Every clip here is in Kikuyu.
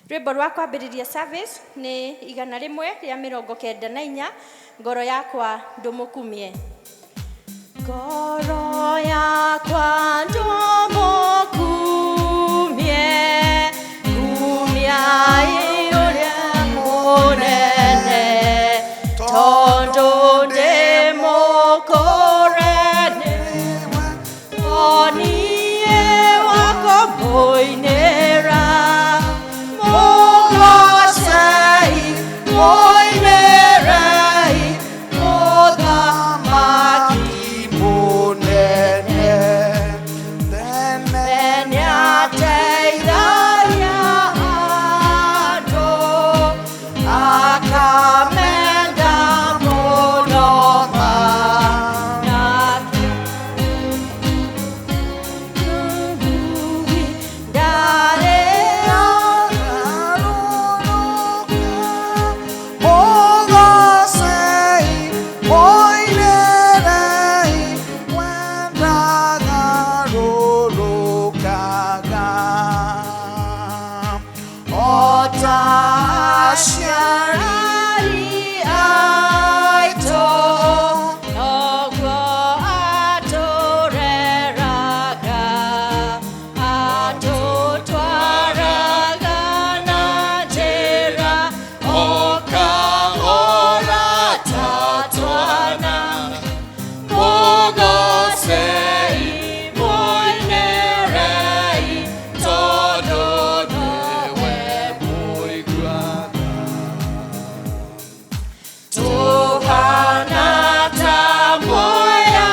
Rwĩmbo rwa kwambĩrĩria service nĩ 194, Ngoro Yakwa Ndũmũkumie. Ngoro yakwa ndũmũkumie, kumiai ũrĩa mũnene, tondũ ndĩ mũkũre nĩwe, niĩ wakũmũinĩra. Mũgocei, mũinĩrei, Mũthamaki mũnene tene. Nĩateithagia andũ, akamenda mũno ma, nake ndarĩ. Mũgocei, mũinĩrei, wendagarũrũkaga o ta aciari aitũ, noguo atũreraga, atũtwaraga na njĩra o kahora ta twana. Mũgocei, mũinĩrei, tondũ nĩwe mũiguaga. Tũhana ta mũya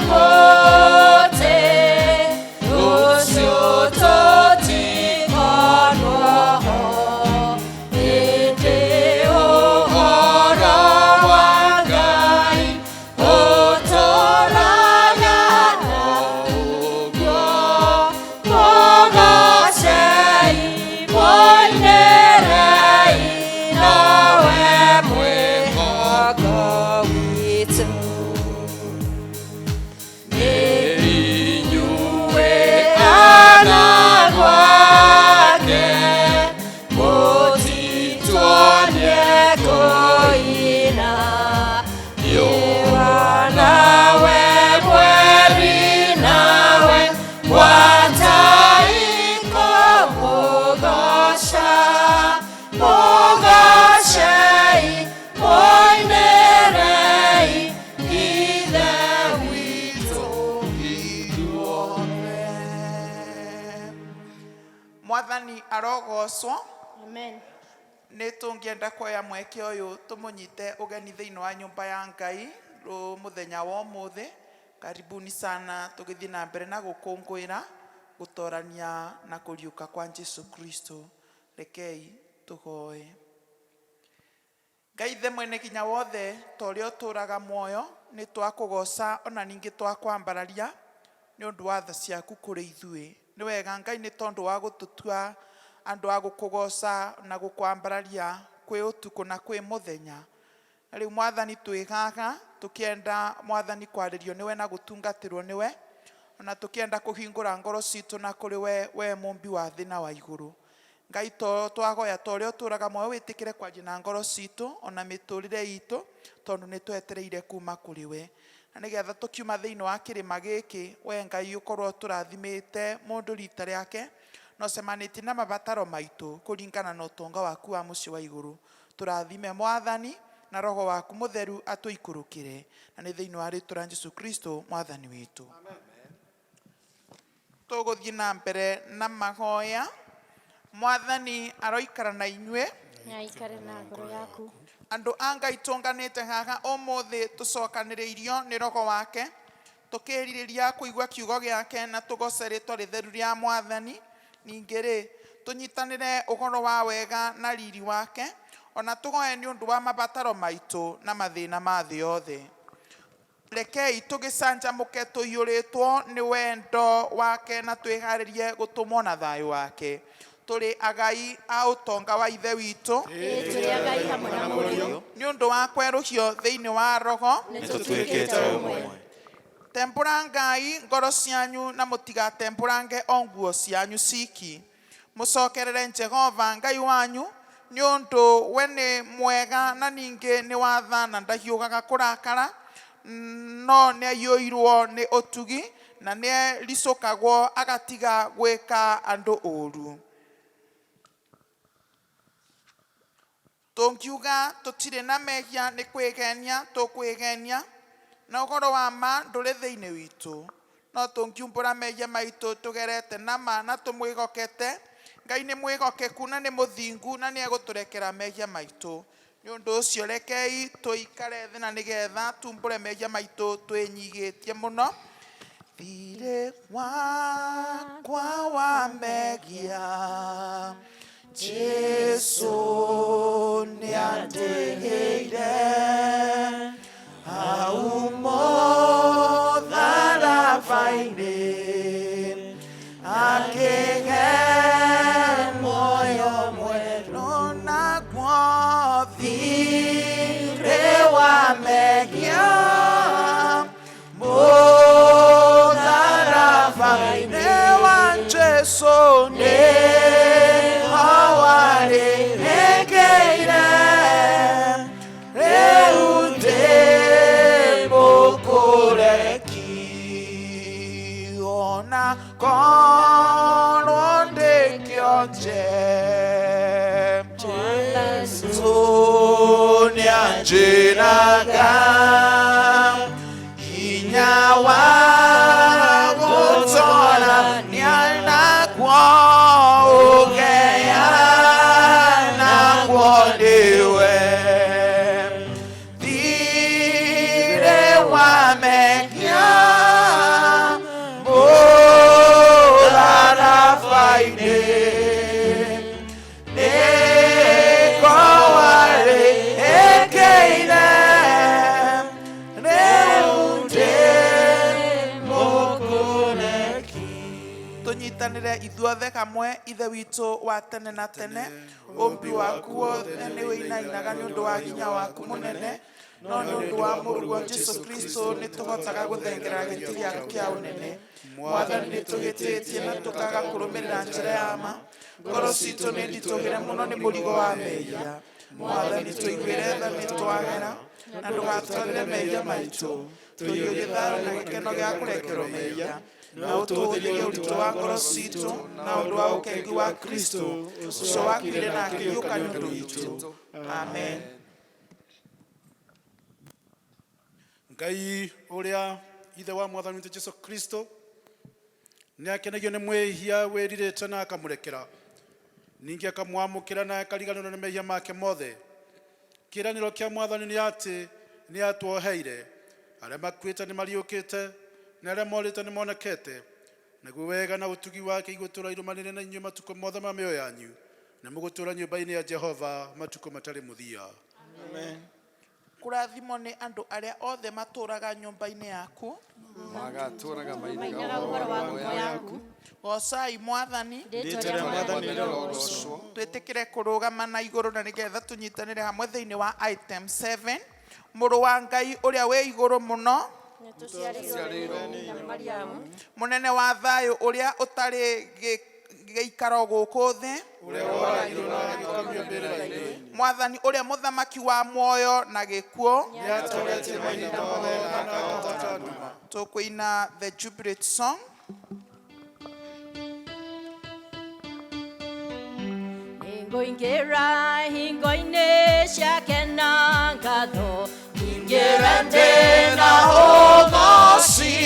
mũtĩ, rũciũ tũtikonwo ho, ĩndĩ ũhoro wa Ngai ũtũũraga na ũguo. Mũgocei, mũinĩrei, nowe mwĩhoko witũ. Nĩ inyuĩ ana gwake, mũtituonie kũina, riũa nawe mweri nawe, gwatai kũmũgoca. Mũgocei, mũinĩrei, Ithe witũ ithuothe. Mwathani arogocwo. Amen. Nĩ tũngĩenda kuoya mweke ũyũ tũmũnyite ũgeni thĩinĩ wa nyũmba ya Ngai mũthenya wa ũmũthĩ. Karibuni sana, tũgĩthiĩ na mbere na gũkũngũĩra gũtorania na kũriũka kwa Jesu Kristo. Rekei tũhoe. Ngai Ithe mwene hinya wothe, ta ũrĩa ũtũũraga muoyo, nĩ twakũgoca ona ningĩ twakwambararia nĩ ũndũ wa tha ciaku kũrĩ ithuĩ. Nĩ wega Ngai, nĩ tondũ wa gũtũtua andũ a gũkũgoca na gũkwambararia kwĩ ũtukũ na kwĩ mũthenya. Na rĩu Mwathani, twĩ haha tũkĩenda Mwathani kwarĩrio nĩwe na gũtungatĩrwo nĩwe, ona tũkĩenda kũhingũra ngoro citũ na kũrĩ we, we mũmbi wa thĩ na wa igũrũ. Ngai, to twahoya, ta ũrĩa ũtũũraga muoyo, wĩtĩkĩre kwaria na ngoro citũ ona mĩtũrĩre itũ, tondũ nĩ twetereire kuma kũrĩ we, na nĩgetha tũkiuma thĩinĩ wa kĩrĩma gĩkĩ, we Ngai ũkorwo tũrathimĩte mũndũ rita rĩake na ũcemanĩtie na mabataro maitũ kũringana na ũtonga waku wa mũciĩ wa igũrũ. Tũrathime Mwathani na Roho waku Mũtheru atũikũrũkĩre, na nĩ thĩinĩ wa rĩtwa rĩa Jesu Kristo Mwathani witũ tũgũthiĩ na mbere na mahoya. Mwathani aroikara na inyuĩ. Na aikare na ngoro yaku. Andũ a Ngai, tũnganĩte haha ũmũthĩ tũcokanĩrĩirio nĩ Roho wake, tũkĩrirĩria kũigua kiugo gĩake na tũgoce rĩtwa rĩtheru rĩa Mwathani. Ningĩ rĩ, tũnyitanĩre ũhoro wa wega na riri wake, ona tũhoe nĩ ũndũ wa mabataro maitũ na mathĩna ma thĩ yothe. Rekei tũgĩcanjamũke tũiyũrĩtwo nĩ wendo wake na twĩharĩrie gũtũmwo na thayũ wake. Tũrĩ agai a ũtonga wa Ithe witũ. Ĩĩ, tũrĩ agai hamwe na Mũriũ. Nĩ ũndũ wa kwerũhio thĩinĩ wa Roho. Nĩ tũtuĩkĩte ũmwe. Tembũrangai ngoro cianyu na mũtigatembũrange o nguo cianyu ciki. Mucokerere Jehova Ngai wanyu nĩ ũndũ we nĩ mwega na ningĩ nĩ wa tha na ndahiũgaga kũrakara no nĩ aiyũirwo nĩ ũtugi na nĩ ericũkagwo agatiga gwĩka andũ ũru. Tũngiuga tũtirĩ na mehia nĩ kwĩgenia tũkwĩgenia na ũhoro wa ma ndũrĩ thĩinĩ witũ. No tũngiumbũra mehia maitũ tũgerete na ma na tũmwĩhokete, Ngai nĩ mwĩhokeku na nĩ mũthingu na nĩ egũtũrekera mehia maitũ. Nĩ ũndũ ũcio rekei tũikare thĩ na nĩgetha tumbũre mehia maitũ twĩnyihĩtie mũno. Thirĩ wakwa wa mehia Jesu nĩandĩhĩire hau mũtharaba-inĩ akĩhe muoyo mwerũ naguo thirĩ wa mehia mũtharaba-inĩ wa Jesu nĩho warĩrĩkĩire rĩu ndĩ mũkũreki ona korwo ndĩ kĩonje Jesu nĩanjĩraga hinya wa gũtũũra nĩanaguo ũgeanagwo nĩwe thirĩ wa mehia mũtharaba-inĩ nĩko warĩkĩire rĩu ndĩ mũkũreki. Tũnyitanĩre ithuothe hamwe ithe witũ wa tene na tene ũmbi waku wothe nĩ wĩinainaga nĩ ũndũ wa hinya waku mũnene no nĩ ũndũ wa mũrũguo Jesu Kristo nĩ tũhotaga gũthengerera gĩtĩ gĩaku kĩa ũnene. Mwathani nĩ tũhĩtĩtie na tũkaga kũrũmĩrĩra njĩra ya ma. Ngoro citũ nĩ nditũhĩre mũno nĩ mũrigo wa mehia. Mwathani tũiguĩre tha nĩ twagera na ndũgatwarĩre mehia maitũ. Tũiyũrie thayũ na gĩkeno gĩa kũrekerwo mehia na ũtũhũthĩrie ũritũ wa ngoro citũ na ũndũ wa ũkengi wa Kristo ũcio wakuire na akĩriũka nĩ ũndũ witũ. Amen. Ngai ũrĩa ithe wa mwathani witũ Jesu Kristo nĩ akenagio nĩ mwĩhia wĩrirĩte na akamũrekera ningĩ akamwamũkĩra na akariganĩrwo nĩ mehia make mothe. Kĩĩranĩro kĩa mwathani nĩ atĩ nĩ atuoheire arĩa makuĩte nĩ mariũkĩte na arĩa morĩte nĩ monekete naguo wega na ũtugi wake igũtũũra irũmanĩre na inyuĩ matukũ mothe ma mĩoyo yanyu na mũgũtũũra nyũmba-inĩ ya Jehova matukũ matarĩ mũthia. Amen. Kũrathimwo nĩ andũ arĩa othe matũũraga nyũmba-inĩ yaku. Magatũũraga mainaga Mainaga ũhoro ũhoro wa wa ngumo ngumo yaku yaku. Goocai Mwathani. Rĩĩtwa rĩĩtwa rĩa rĩa Mwathani Mwathani rĩrogoocwo. rĩrogoocwo. Twĩtĩkĩre kũrũgama na igũrũ na nĩgetha tũnyitanĩre hamwe thĩinĩ wa item 7 mũrũ wa Ngai ũrĩa wĩ igũrũ mũno Nĩtũciarĩirwo nĩ nyina Mariamu. Mũnene wa thayũ ũrĩa ũtarĩ gĩikaro gũkũ thĩ ũrĩa woragirwo na agĩkomio mbĩrĩra-inĩ Mwathani ũrĩa mũthamaki wa muoyo na gĩkuũ nĩatoretie mahinda mothe na akahota nduma. Tũkũina the Jubilate song. Nĩngũingĩra hingo-inĩ ciake na ngatho nyingĩre ndĩ na ũgoci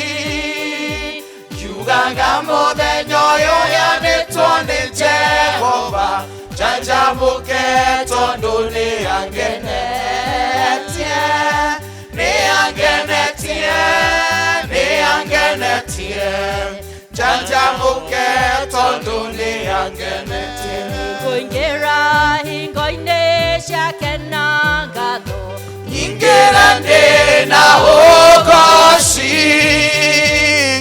kiugaga mũthenya ũyũ yanĩtwo nĩ Jehova njanjamũke tondũ nĩ angenetie nĩ angenetie nĩ angenetie njanjamũke tondũ nĩ angenetie. Nĩngũingĩra hingo-inĩ ciake na ngatho Nyingĩra ndĩ na ũgoci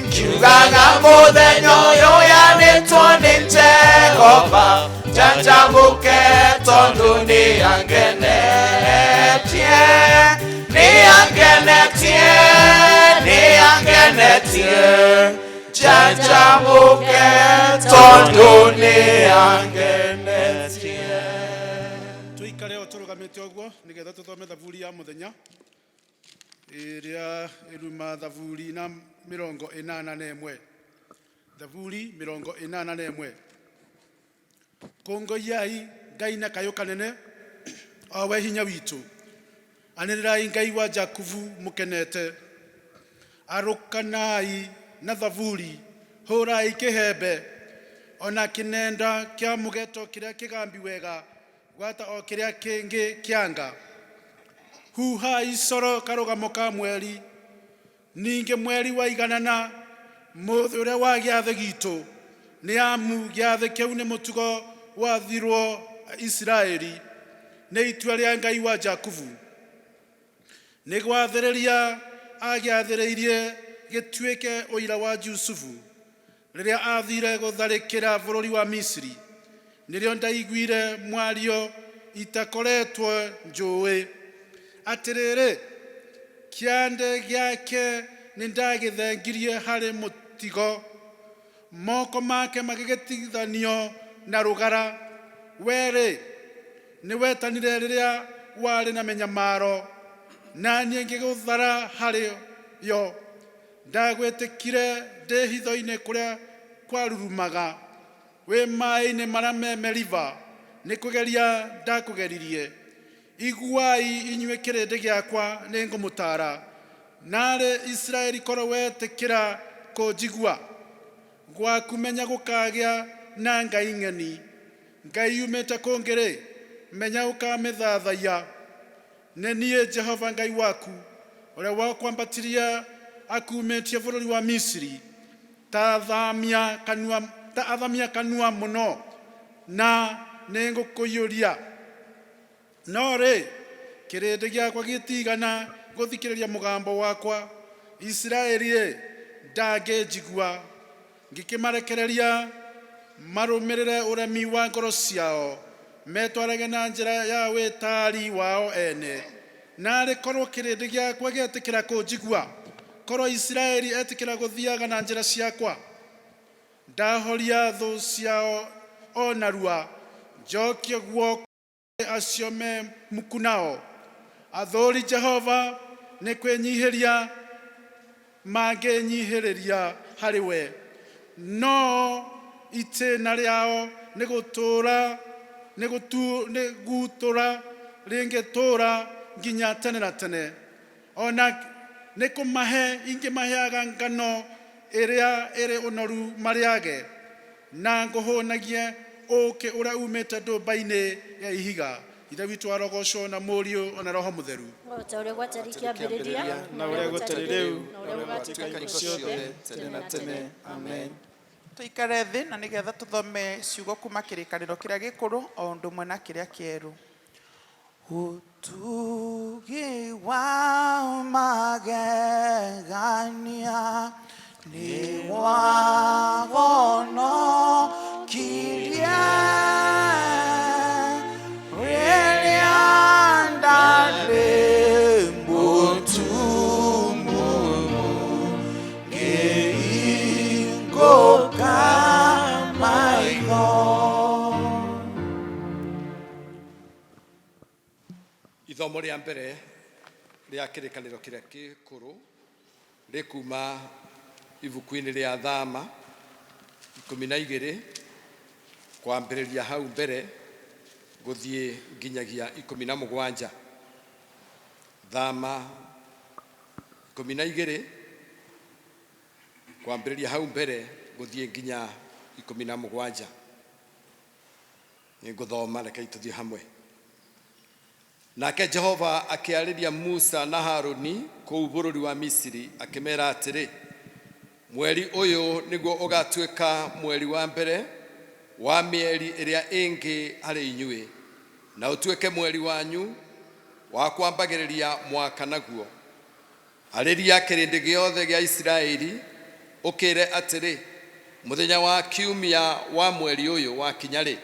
ngiugaga mũthenya ũyũ yanĩtwo nĩ Jehova njanjamũke tondũ nĩ angenetie nĩ angenetie nĩ angenetie. Njanjamũke tondũ nĩ angenetie. Tuikare o tũrũgamĩte ũguo nĩgetha tũthome thaburi ya mũthenya ĩrĩa ĩruma thaburi na 81, thaburi 81. Kũngũiyai Ngai na kayũ kanene, o we hinya witũ. Anĩrĩrai Ngai wa Jakubu mũkenete. Arũkanai na thaburi, hũrai kĩhembe ona kĩnenda kĩa mũgeto kĩrĩa kĩgambi wega, gwata o kĩrĩa kĩngĩ kĩanga. Huhai coro karũgamo ka mweri, ningĩ mweri waiganana, mũthĩ ũrĩa wa gĩathĩ gitũ, nĩ amu gĩathĩ kĩu nĩ mũtugo wathirwo Isiraeli, nĩ itua rĩa Ngai wa Jakubu. Nĩ gwathĩrĩria agĩathĩrĩirie gĩtuĩke ũira wa Jusufu rĩrĩa athire gũtharĩkĩra bũrũri wa Misiri. Nĩrĩo ndaiguire mwario itakoretwo njũĩ, atĩrĩrĩ, kĩande gĩake nĩndagĩthengirie harĩ mũtigo, moko make magĩgĩtigithanio na rũgara. Werĩ nĩwetanire rĩrĩa warĩ na mĩnyamaro, na niĩ ngĩgũthara harĩ yo. Ndagwĩtĩkire ndĩ hitho-inĩ kũrĩa kwarurumaga, wĩ maĩ-inĩ marĩa me Meriba, nĩ kũgeria ndakũgeririe. Iguai inyuĩ kĩrĩndĩ gĩakwa, nĩ ngũmũtaara, narĩ Isiraeli korwo wetĩkĩra kũnjigua. Gwaku menya gũkagĩa na ngai ng'eni, ngai yumĩte kũngĩ-rĩ, menya ũkamĩthathaiya. Nĩ niĩ Jehova Ngai waku, ũrĩa wakwambatirie akumĩtie bũrũri wa Misiri. Ta athamia kanua mũno, na nĩngũkũiyũria. No rĩ, kĩrĩndĩ gĩakwa gĩtigana gũthikĩrĩria mũgambo wakwa, Isiraeli-rĩ, ndangĩnjigua. Ngĩkĩmarekereria marũmĩrĩre ũremi wa ngoro ciao, metwarage na njĩra ya wĩtaari wao ene. Narĩ korwo kĩrĩndĩ gĩakwa gĩetĩkĩra kũnjigua, korwo Isiraeli etĩkĩra gũthiaga na njĩra ciakwa, ndahoria thũ ciao o narua, njokie guoko acio me muku nao. Athũri Jehova nĩ kwĩnyihĩria mangĩnyihĩrĩria harĩ we, no itĩna rĩao nĩ gũtũũra nĩ gũtũũra rĩngĩtũũra nginya tene na tene. Ona nĩ kũmahe ingĩmaheaga ngano ĩrĩa ĩrĩ ũnoru marĩage, na ngũhũnagie ũũkĩ ũrĩa umĩte ndũmba-inĩ ya ihiga. Ithe witũ arogocwo na Mũriũ ona Roho Mũtheru. O ta ũrĩa gwatariĩ kĩambĩrĩria, na ũrĩa gũtarĩ rĩu, na ũrĩa gũgatuĩka hingo ciothe, tene na tene. Amen. Tuikare thĩ na nĩgetha tũthome ciugo kuma kĩrĩkanĩro kĩrĩa gĩkũrũ o ũndũ ũmwe na kĩrĩa kĩerũ. Ũtugi wa magegania nĩ wahonokirie rĩrĩa ndarĩ mũtumumu, ngĩhingũka maitho. Ithomo rĩa mbere rĩa kĩrĩkanĩro kĩrĩa gĩkũrũ rĩkuma ibuku-inĩ rĩa Thama 12, kwambĩrĩria hau mbere gũthiĩ nginyagia 17. Thama 12, kwambĩrĩria hau mbere gũthiĩ nginya 17. Nĩngũthoma, rekei tũthiĩ hamwe. Nake Jehova akĩarĩria Musa na Haruni kũu bũrũri wa Misiri, akĩmera atĩrĩ, mweri ũyũ nĩguo ũgatuĩka mweri wa mbere wa mĩeri ĩrĩa ĩngĩ harĩ inyuĩ, na ũtuĩke mweri wanyu wa kwambagĩrĩria mwaka naguo. Arĩria kĩrĩndĩ gĩothe gĩa Isiraeli ũkĩre atĩrĩ, mũthenya wa kiumia wa mweri ũyũ wakinya-rĩ,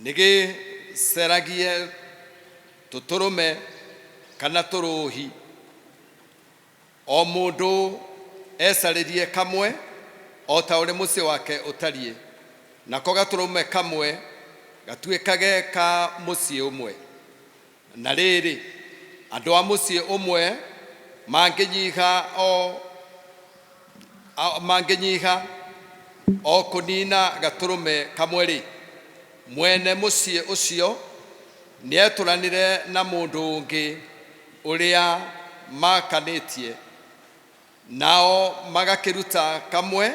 nĩgĩceragie tũtũrũme kana tũrũhi, o mũndũ ecarĩrie kamwe o ta ũrĩa mũciĩ wake ũtariĩ, nako gatũrũme kamwe gatuĩkage ka mũciĩ ũmwe. Na rĩrĩ, andũ a mũciĩ ũmwe mangĩnyiha o kũnina gatũrũme kamwe rĩ, mwene mũciĩ ũcio nĩetũranĩre na mũndũ ũngĩ ũrĩa makanĩtie, nao magakĩruta kamwe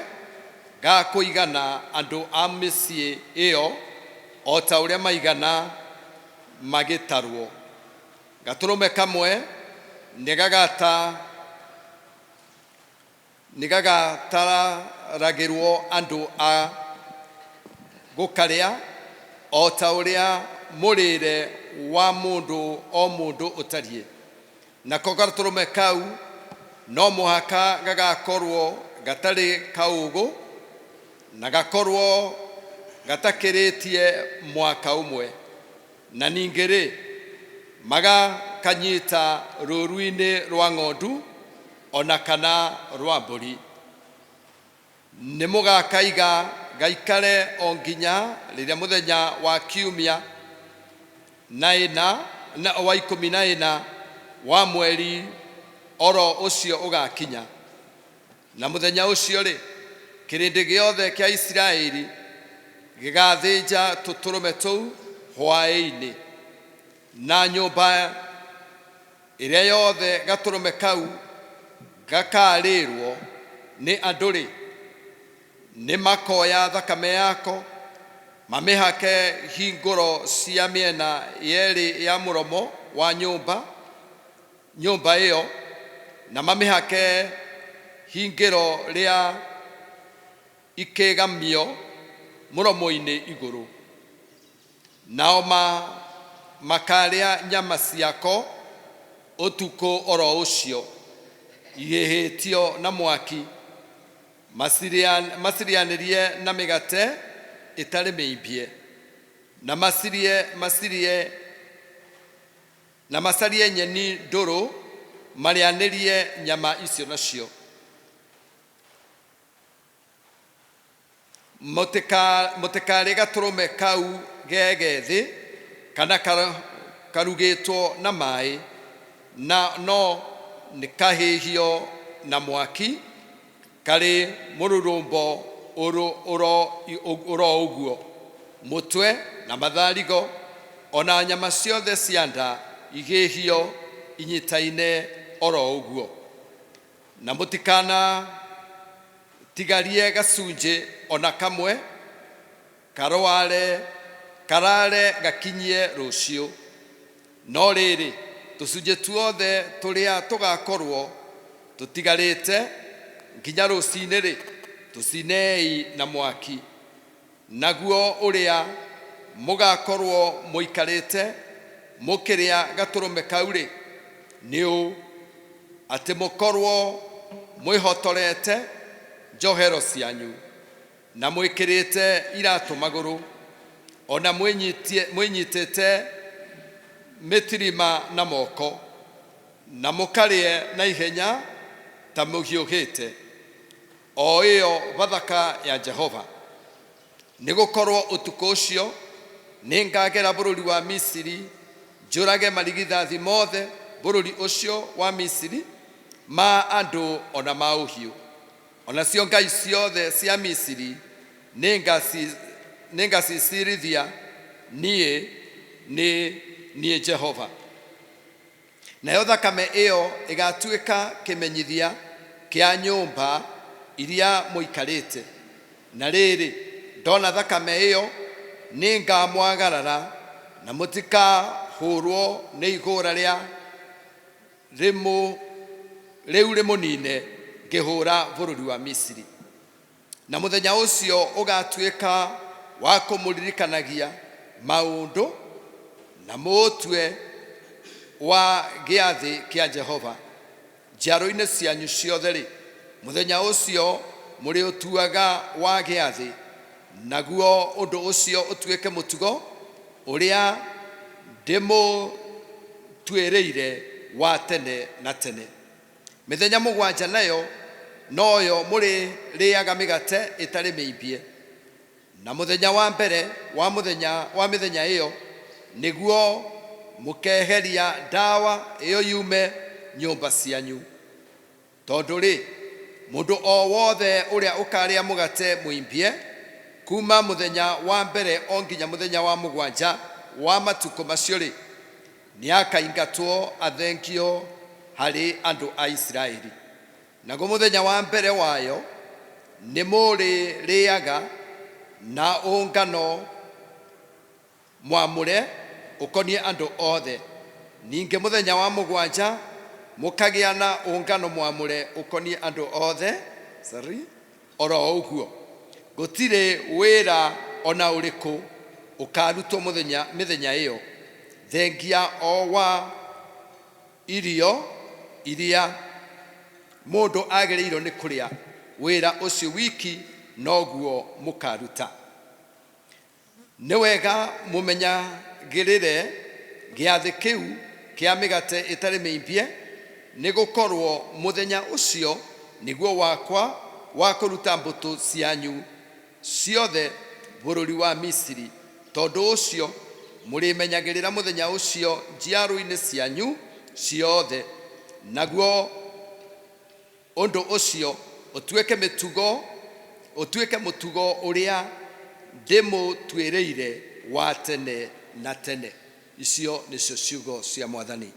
ga kũigana andũ a mĩciĩ ĩyo o ta ũrĩa maigana magĩtarwo. Gatũrũme kamwe nĩgagataragĩrwo andũ a gũkarĩa o ta ũrĩa mũrĩre wa mũndũ o mũndũ ũtariĩ. Nako gatũrũme kau no mũhaka gagakorwo gatarĩ kaũũgũ na gakorwo gatakĩrĩtie mwaka ũmwe. Na ningĩ rĩ, magakanyita rũũru-inĩ rwa ng'ondu ona kana rwa mbũri. Nĩ mũgakaiga gaikare o nginya rĩrĩa mũthenya wa kiumia na ĩna na wa 14 wa mweri oro ũcio ũgakinya. Na mũthenya ũcio rĩ, kĩrĩndĩ gĩothe kĩa Isiraeli gĩgathĩnja tũtũrũme tũu hwaĩ-inĩ, na nyũmba ĩrĩa yothe gatũrũme kau gakarĩrwo nĩ andũ rĩ, nĩ makoya thakame yako mamĩhake hingũro cia mĩena yerĩ ya mũromo wa nyũmba ĩyo, na mamĩhake hingĩro rĩa ikĩgamio mũromo-inĩ igũrũ. Nao makarĩa nyama ciako ũtukũ oro ũcio ihĩhĩtio na mwaki, macirĩanĩrie na mĩgate ĩtarĩ mĩimbie, na macarie nyeni ndũrũ marĩanĩrie nyama icio nacio. Mũtikarĩe gatũrũme kau ge gethĩ kana karugĩtwo na maĩ, na no nĩkahĩhio na mwaki karĩ mũrũrũmbo ũro ũguo, mũtwe na matharigo ona nyama ciothe cia nda ihĩhio inyitaine oro ũguo. Na mũtikana tigarie gacunjĩ ona kamwe karare gakinyie rũciũ. No rĩrĩ, tũcunjĩ tuothe tũrĩa tũgakorwo tũtigarĩte nginya rũcinĩ rĩ, tũcinei na mwaki. Naguo ũrĩa mũgakorwo mũikarĩte mũkĩrĩa gatũrũme kau rĩ, nĩ ũũ, atĩ mũkorwo mwĩhotorete njohero cianyu na mwĩkĩrĩte iratũ magũrũ, ona mwĩnyitĩte mĩtirima na moko, na mũkarĩe na ihenya ta mũhiũhĩte, o ĩyo Bathaka ya Jehova. Nĩgũkorwo ũtukũ ũcio nĩngagera bũrũri wa Misiri, njũrage marigithathi mothe bũrũri ũcio wa Misiri, ma andũ ona ma ũhiũ. Onacio ngai ciothe cia Misiri nĩngacicirithia, niĩ nĩ niĩ Jehova. Nayo thakame ĩyo ĩgatuĩka kĩmenyithia kĩa nyũmba iria mũikarĩte. Na rĩrĩ, ndona thakame ĩyo nĩngamwagarara, na mũtikahũrwo nĩ ihũra rĩa rĩu rĩmũnine ngĩhũra bũrũri wa Misiri. Na mũthenya ũcio ũgatuĩka wa kũmũririkanagia maũndũ, na mũũtue wa gĩathĩ kĩa Jehova njiaro-inĩ cianyu ciothe rĩ, mũthenya ũcio mũrĩũtuaga wa gĩathĩ, naguo ũndũ ũcio ũtuĩke mũtugo ũrĩa ndĩmũtuĩrĩire wa tene na tene. Mĩthenya 7 nayo Noyo mũrĩrĩaga mĩgate ĩtarĩ mĩimbie. Na mũthenya wa mbere wa mũthenya wa mĩthenya ĩyo nĩguo mũkeheria ndawa ĩyo yume nyũmba cianyu. Tondũ rĩ, mũndũ o wothe ũrĩa ũkarĩa mũgate mũimbie kuma mũthenya wa mbere o nginya mũthenya wa mũgwanja wa matukũ macio rĩ, nĩakaingatwo athengio harĩ andũ a Isiraeli. Naguo mũthenya wa mbere wayo nĩ mũrĩrĩaga na ũngano mwamũre ũkoniĩ andũ othe. Ningĩ mũthenya wa mũgwanja mũkagĩa na ũngano mwamũre ũkoniĩ andũ othe. Sorry, oro ũguo gũtirĩ wĩra ona ũrĩkũ ũkarutwo mũthenya mĩthenya ĩyo, thengia o wa irio iria mũndũ agĩrĩirwo nĩ kũrĩa. Wĩra ũcio wiki noguo mũkaruta. Nĩ wega mũmenyagĩrĩre gĩathĩ kĩu kĩa mĩgate ĩtarĩ mĩimbie, nĩ gũkorwo mũthenya ũcio nĩguo wakwa wa kũruta mbũtũ cianyu ciothe bũrũri wa Misiri. Tondũ ũcio mũrĩmenyagĩrĩra mũthenya ũcio njiarũ-inĩ cianyu ciothe, naguo ũndũ ũcio ũtuĩke mĩtugo ũtuĩke mũtugo ũrĩa ndĩmũtuĩrĩire wa tene na tene. Icio nĩcio ciugo cia Mwathani.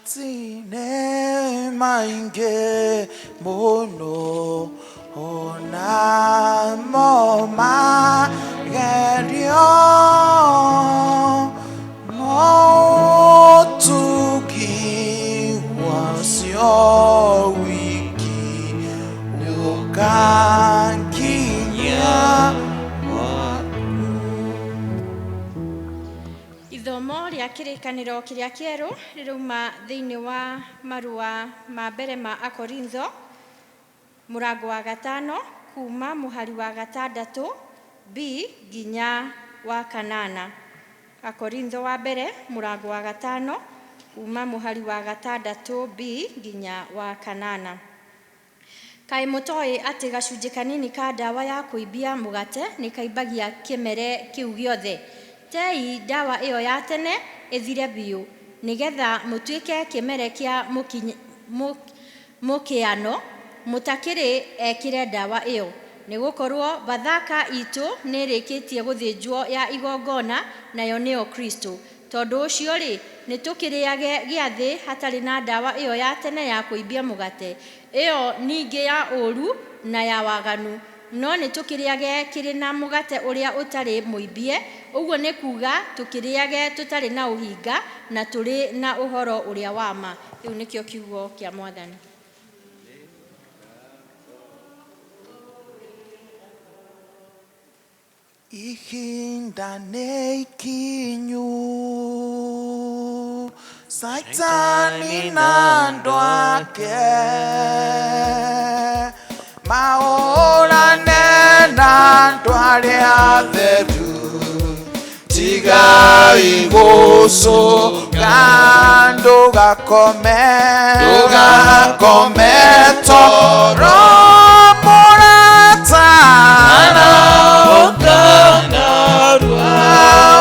Mogwati-inĩ maingĩ mũno onamo magerio mũtugi wacio wiki ũkanginya Ithomo rĩa kĩrĩkanĩro kĩrĩa kĩerũ rĩrauma thĩinĩ wa marũa ma mbere ma Akorintho mũrango wa gatano kuma mũhari wa gatandatũ b nginya wa kanana. Akorintho wa mbere mũrango wa gatano kuma mũhari wa gatandatũ b nginya wa kanana. Kaĩ mũtoĩ atĩ gacunjĩ kanini ka ndawa ya kũimbia mũgate nĩ kaimbagia kĩmere kĩu gĩothe? Tei ndawa ĩyo ya tene ĩthire biũ, nĩgetha mũtuĩke kĩmere kĩa mũkĩano mũtakĩrĩ ekĩre ndawa ĩyo. Nĩgũkorwo Bathaka itũ nĩĩrĩkĩtie gũthĩnjwo ya igongona, nayo nĩyo Kristo. Tondũ ũcio rĩ, nĩtũkĩrĩage gĩathĩ hatarĩ na ndawa ĩyo ya tene ya kũimbia mũgate, ĩyo ningĩ ya ũũru na ya waganu, no nĩtũkĩrĩage kĩrĩ na mũgate ũrĩa ũtarĩ mũimbie, ũguo nĩ kuuga tũkĩrĩage tũtarĩ na ũhinga na tũrĩ na ũhoro ũrĩa wa ma. Kĩu nĩkĩo kiugo kĩa Mwathani. Ihinda nĩ ikinyu Saitani na andũ ake mahũrane na andũ arĩa atheru. Tigai gũcũnga, ndũgakome, ndũgakome toro mũrata,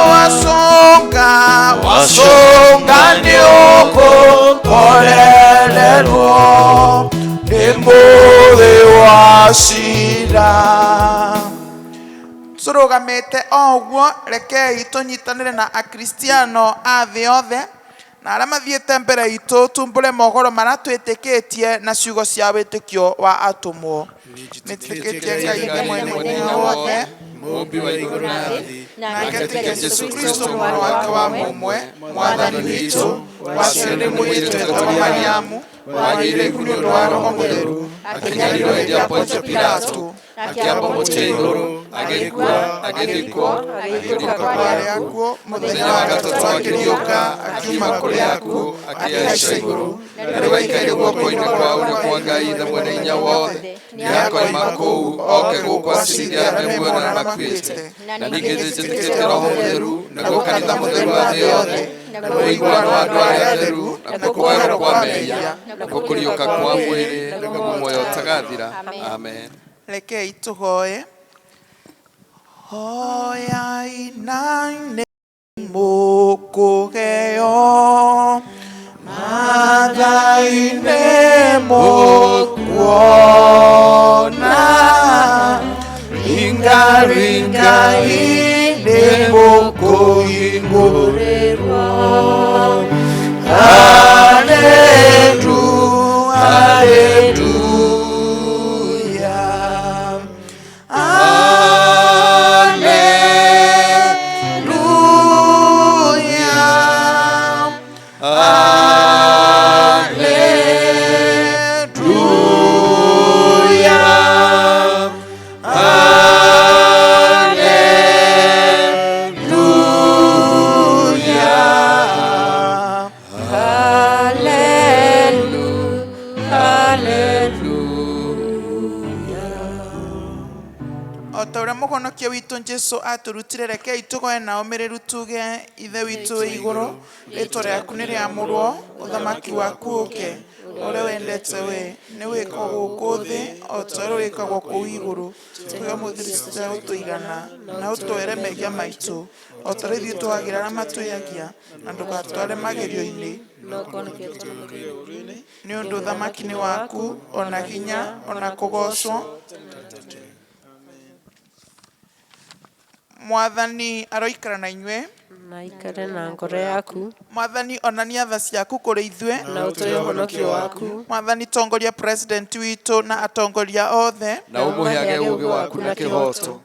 wasonga wasonga nĩ ũkũkorererwo nĩ mũthĩ wa cira. Tũrũgamĩte o ũguo, rekei tũnyitanĩre na Akristiano a thĩ yothe na arĩa mathiĩte mbere itũ, tumbũre mohoro marĩa twĩtĩkĩtie na ciugo cia wĩtĩkio wa atũmwo. Nĩtĩkĩtie Ngai Ithe mwene hinya wothe, Mũũmbi wa igũrũ na thĩ, na na ngetĩkia Jesũ Kristo mũrũ wake wa mũmwe, Mwathani witũ, waciarirwo nĩ mũirĩtu wetagwo Mariamu, wagĩire ihu nĩ ũndũ wa Roho Mũtheru, akĩnyarirwo hĩndĩ ya Pontio Pilato, akĩambwo mũtĩ igũrũ, agĩkua, agĩthikwo, agĩikũrũka kwa arĩa akuũ, mũthenya wa gatatũ akĩriũka, akiuma kũrĩ akuũ, akĩhaica igũrũ, na rĩu aikaire guoko-inĩ kwa ũrĩo kwa Ngai Ithe mwene hinya wothe. Nĩakoima kũu oke gũkũ aciirithie arĩa me muoyo na arĩa makuĩte. twakuĩte. Na ningĩ nĩnjĩtĩkĩtie Roho Mũtheru, naguo kanitha mũtheru wa thĩ yothe, naguo ũiguano wa andũ arĩa atheru, nakuo kuoherwo kwa mehia, nakuo kũriũka kwa mwĩrĩ, naguo muoyo ũtagathira. Amen. Rekei tũhoe. Hoyai na nĩ mũkũheo, mathai nĩ mũkuona, ringaringai nĩ mũkũhingũrĩrwo. Haleluya, haleluya. Haleluya. Haleluya. Haleluya. O ta ũrĩa mũhonokia witũ Jesu atũrutire, rekei tũgoe na ũmĩrĩru tuge: Ithe witũ wĩ igũrũ, rĩtwa rĩaku nĩ rĩamũrwo, ũthamaki waku ũke, ũrĩa wendete we nĩ wĩkwo gũkũ thĩ o ta ũrĩa wĩkagwo kũu igũrũ. Tũhe ũmũthĩ irio gũtũigana, na ũtwere mehia maitũ o ta ũrĩa ithuĩ twagĩra arĩa matwĩhagia, na ndũgatware magerio-inĩ, nĩ ũndũ ũthamaki nĩ waku, ona hinya, ona kũgoocwo. Mwathani aroikara na inyuĩ. Na ikare na ngoro yaku. Mwathani onania tha ciaku kũrĩ ithuĩ, na ũtũhe ũhonokio waku. Mwathani tongoria president witũ na atongoria othe, na ũmũheage ũũgĩ waku na kĩhooto.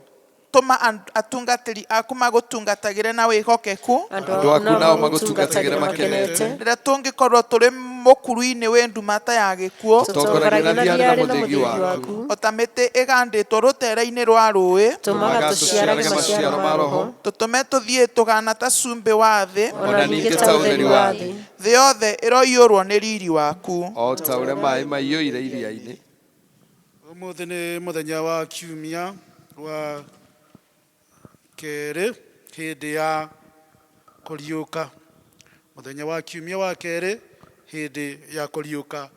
Tũma atungatĩri aku magũtungatagĩre na wĩhokeku, andũ aku nao magũtungatagĩre makenete. Rĩrĩa tũngĩkorwo tũrĩ mũkuru-inĩ wĩ ndumata ya gĩkuũ, Tũtongoragia na thiarĩ na mũthĩgi waku. O ta mĩtĩ ĩgandĩtwo rũtere-inĩ rwa rũĩ, tũmaga tũciarage maciaro ma Roho. Tũtũme tũthiĩ tũgana ta cumbĩ wa thĩ, ona ningĩ ta ũtheri wa thĩ. Thĩ yothe ĩroiyũrwo nĩ riri waku. O ta ũrĩa maĩ maiyũire iria-inĩ. Ũmũthĩ nĩ mũthenya wa kiumia wa kerĩ hĩndĩ ya kũriũka, mũthenya wa kiumia wa kerĩ hĩndĩ ya kũriũka.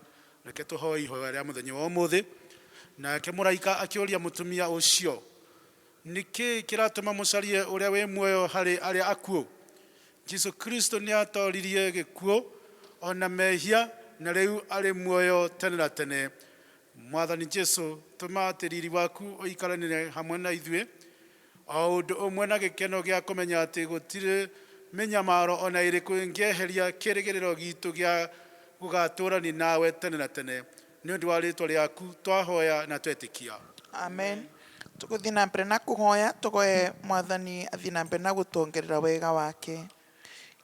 Reke tũhoe ihoya rĩa mũthenya wa ũmũthĩ. Nake mũraika akĩũria mũtumia ũcio, nĩkĩ kĩratũma mũcarie ũrĩa wĩ muoyo harĩ arĩa akuũ? Jesu Kristo nĩ atoririe gĩkuũ ona mehia, na rĩu arĩ muoyo tene na tene. Mwathani Jesu, tũma atĩ riri waku ũikaranĩre hamwe na ithuĩ, o ũndũ ũmwe na gĩkeno gĩa kũmenya atĩ gũtirĩ mĩnyamaro ona ĩrĩkũ ĩngĩeheria kĩĩrĩgĩrĩro gitũ gĩa gũgatũrani nawe tene na tene. Nĩ ũndũ wa rĩtwa rĩaku twahoya na twetĩkia. Amen. Tũgũthiĩ na mbere na kũhoya, tũgoe Mwathani athiĩ na mbere na gũtuongerera wega wake.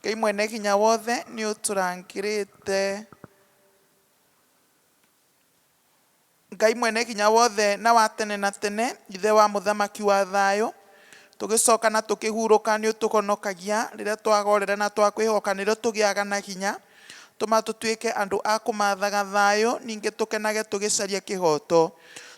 Ngai mwene hinya wothe, nĩ ũtũrangĩrĩte. Ngai mwene hinya wothe na wa tene na tene, Ithe wa mũthamaki wa thayũ, tũgĩcoka na tũkĩhurũka nĩ ũtũhonokagia. Rĩrĩa twagorera na twakwĩhoka, nĩrĩo tũgĩaga na hinya. Tũma tũtuĩke andũ a kũmathaga thayũ, ningĩ tũkenage tũgĩcaria kĩhoto.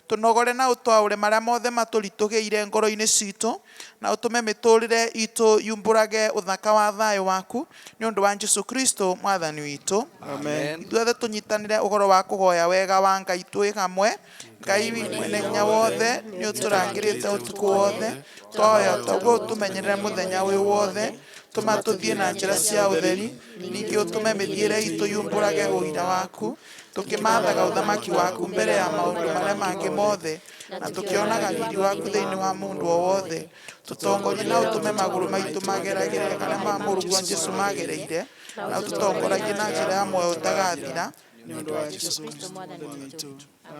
Tũnogore na ũtwaũre marĩa mothe matũritũhĩire ngoro-inĩ citũ, na ũtũme mĩtũrĩre itũ yumbũrage ũthaka wa thayũ waku, nĩ ũndũ wa Jesu Kristo Mwathani witũ. Amen. Ithuothe tũnyitanĩre ũhoro wa kũhoya wega wa Ngai twĩ hamwe. Ngai mwene hinya wothe, nĩ ũtũrangĩrĩte ũtukũ wothe. Twahoya ũtoguo ũtũmenyerere mũthenya ũyũ wothe. Tũma tũthiĩ na njĩra cia ũtheri, ningĩ ũtũme mĩthiĩre itũ yumbũrage ũira waku, tũkĩmathaga ũthamaki waku mbere ya maũndũ marĩa mangĩ mothe, na tũkĩonaga riri waku thĩinĩ wa mũndũ o wothe. Tũtongorie na ũtũme magũrũ maitũ mageragĩre harĩa ma mũrũguo Jesu magereire, na ũtũtongoragie na njĩra ya muoyo ũtagathira, nĩ ũndũ wa Jesu Kristo Mwathani witũ.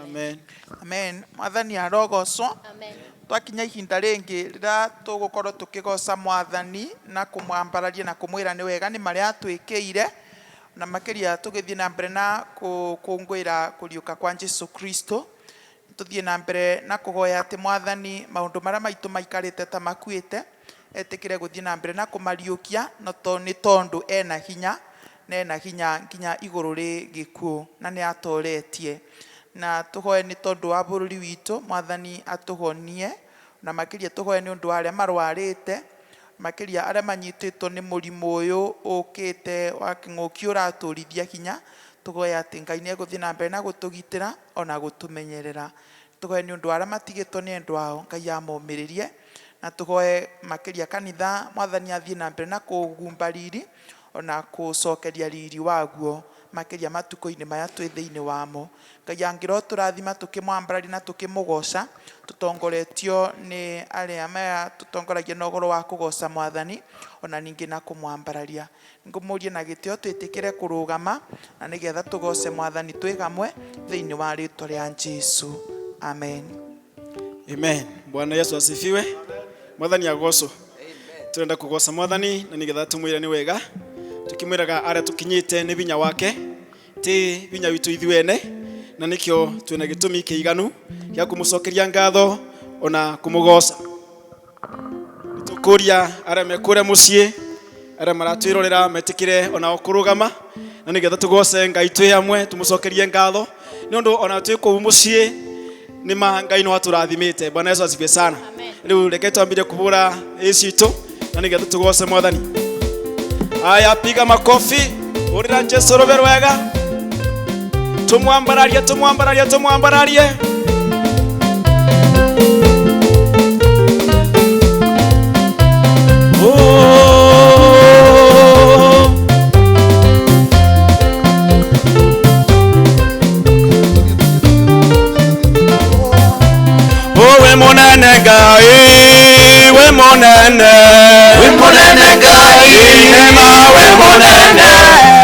Amen. Amen. Mwathani arogocwo. Twakinya ihinda rĩngĩ rĩrĩa tũgũkorwo tũkĩgoca Mwathani na kũmwambararia na kũmwĩra nĩ wega nĩ marĩa atwĩkĩire, na makĩria tũgĩthiĩ na mbere na gũkũngũĩra kũriũka kwa Jesu Kristo. Tũthiĩ na mbere na kũhoya atĩ Mwathani maũndũ marĩa maitũ maikarĩte ta makuĩte etĩkĩre gũthiĩ na mbere na kũmariũkia, no to nĩ tondũ ena hinya, na ena hinya nginya igũrũ rĩ gĩkuũ, na nĩ atoretie. Na tũhoe nĩ tondũ wa bũrũri witũ, Mwathani atũhonie. Na makiria tuhoe ni undu wa aria marwarite, makiria aria manyititwo ni murimu uyu ukite wa king'uki uraturithia hinya. Tuhoe ati Ngai ni eguthii na mbere na gutugitira ona gutumenyerera. Tuhoe ni undu wa aria matigitwo ni endwa ao, Ngai amomiririe. Na tuhoe makiria kanitha Mwathani athie na mbere na kugumba riri ona kucokeria riri waguo makiria matuko-ini maya twi thiini wamo. Ngai angirwo turathima tukimwambararia na tukimugoca, tutongoretio ni aria maya tutongoragia na ũhoro wa kugoca Mwathani ona ningi na kumwambararia. Ngumurie na gitio twitikire kurugama na nigetha tugoce Mwathani twi hamwe thiini wa ritwa ria Jesu. Amen. Amen. Bwana Yesu asifiwe. Mwathani agocwo. Turenda kugoca Mwathani na nigetha tumwire ni wega, tukimwiraga aria tukinyite ni binya wake, ti binya witu ithuene, na nikio twina gitumi kiiganu gia kumucokeria ngatho ona kumugoca. Nitukuria aria mekuria mucii, aria maratwirorera metikire ona kurugama na nigetha tugoce Ngai twi hamwe, tumucokerie ngatho ni undu ona twi kuu mucii ni ma Ngai no aturathimite. Bwana Yesu asifiwe sana. Riu reke twambire kubura icitu na nigetha tugoce Mwathani. Aya, piga makofi, urira Jesu rube rwega, tumwambararie, tumwambararie, tumwambararie. Oh. Oh, we munene Ngai, we munene, we munene Ngai, nema we munene,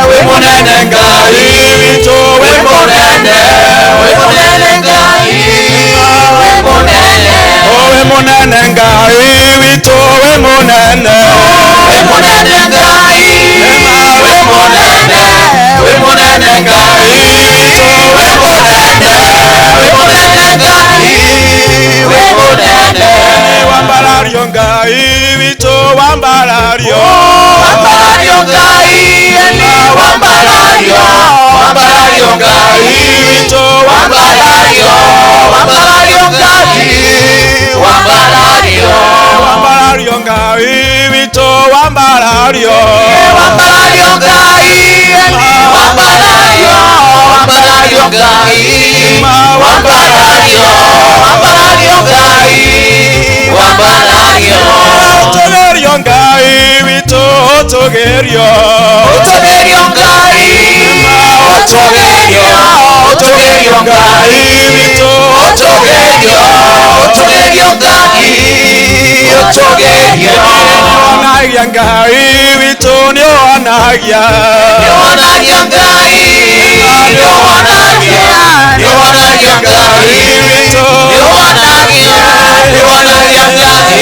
we munene Ngai, witũ, we munene, we munene Ngai, we munene, oh, we munene Ngai witũ, we munene, we munene Ngai, we munene, we munene Ngai, we munene, we munene Ngai, we munene. Wambarario Ngai witũ, wambarario, Wambarario Ngai, eni wambarario, wambarario Ngai witũ, wambarario, wambarario Ngai, wambarario, wambarario Ngai witũ, wambarario, wambarario Ngai, eni wambarario, wambarario Ngai, wambarario, wambarario Ngai, wambarario. Ũtũgerio Ngai witũ, ũtũgerio, Ũtũgerio Ngai, ũtũgerio, ũtũgerio Ngai witũ, ũtũgerio, ũtũgerio Ngai, ũtũgerio. Nĩwonagia Ngai witũ, nĩwonagia, Nĩwonagia Ngai, nĩwonagia, nĩwonagia Ngai witũ, nĩwonagia, nĩwonagia Ngai,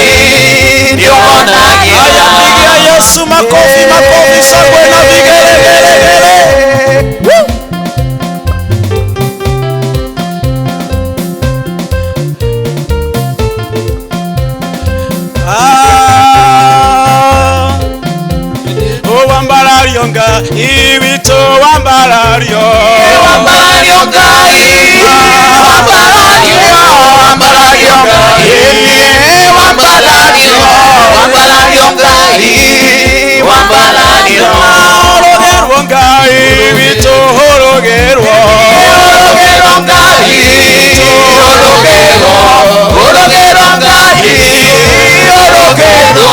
nĩwonagia. Aya, pigia Yesu makofi, makofi, shangwe na vigelegele. Woo! Ah, oh, wambarario Ngai witũ, wambarario, Wambarario Ngai, wambarario, wambarario Ngai, wambarario, wambarario Ngai, wambarario. Ũrũgerwo Ngai witũ, ũrũgerwo, Ũrũgerwo Ngai, ũrũgerwo, ũrũgerwo Ngai, ũrũgerwo,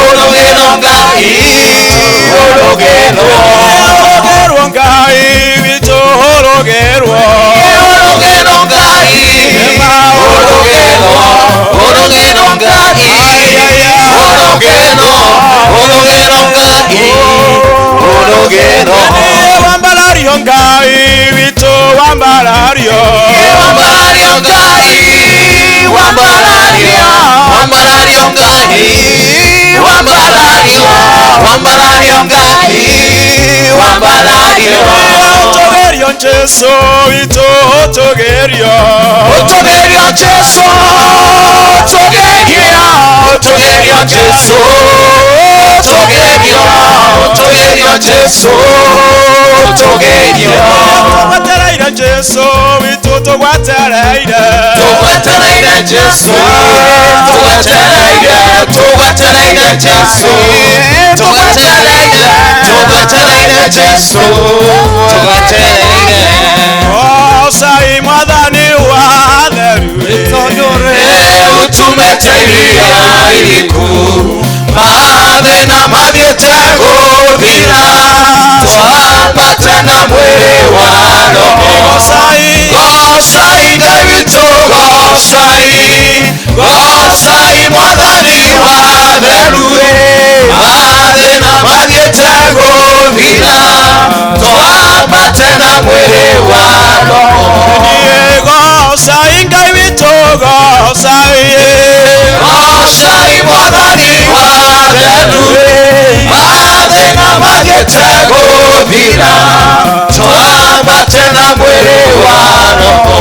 ũrũgerwo Ngai, ũrũgerwo. Ũrũgerwo Ngai witũ, ũrũgerwo, Ũrũgerwo Ngai, ũrũgerwo, ũrũgerwo Ngai, ũrũgerwo, ũrũgerwo Ngai, ũrũgerwo. Wambarario Ngai witũ, wambarario, Wambarario Ngai, wambarario, wambarario Ngai, wambarario, wambarario Ngai, wambarario. Ũtũgerio Jesu witũ, ũtũgerio, Ũtũgerio Jesu, ũtũgerio, ũtũgerio Jesu, ũtũgerio, ũtũgerio Jesu, ũtũgerio. Tũgwetereire Jesu witũ, tũgwetereire, Tũgwetereire Jesu, Tugwetereire Jesu, tugwetereire, tugwetereire Jesu, tugwetereire. Gocai mwathani wa theru. Utumete iria iriku, mathĩna mathiĩte gũthira, twambate na mwĩrĩ wa roho. Gocai. Gocai Ngai witũ, gocai, gocai mwathani wa theru. Mathĩna mathiĩte gũthira, twambate na mwĩrĩ wa roho. Gocai Ngai witũ, gocai. Gocai mwathani wa theru, mathĩna mathiĩte gũthira, twambate na mwĩrĩ wa roho.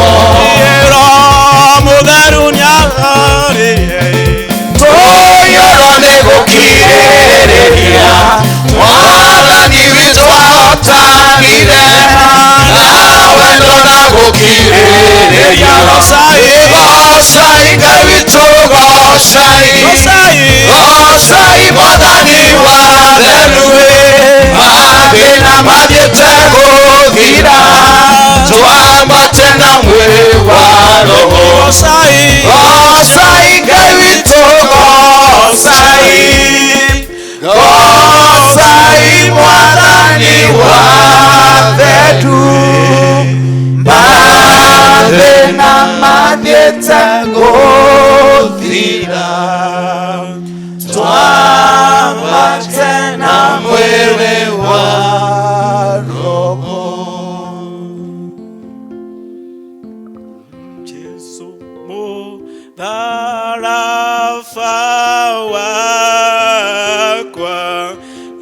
Roho mũtheru nĩarĩrie. Tũiyũrwo nĩ gũkirĩrĩria, mwathani witũ ahotanire, na wendo na gũkirĩrĩria. Gocai. Gocai Ngai witũ, gocai. Gocai. Gocai mwathani wa theru, mathĩna mathiĩte gũthira, twambate na mwĩrĩ wa roho. Gocai. Gocai Ngai witũ, gocai, gocai mwathani wa theru, mathĩna mathiĩte gũthira, twambate na mwĩrĩ wa roho. Jesu mũtharaba wakwa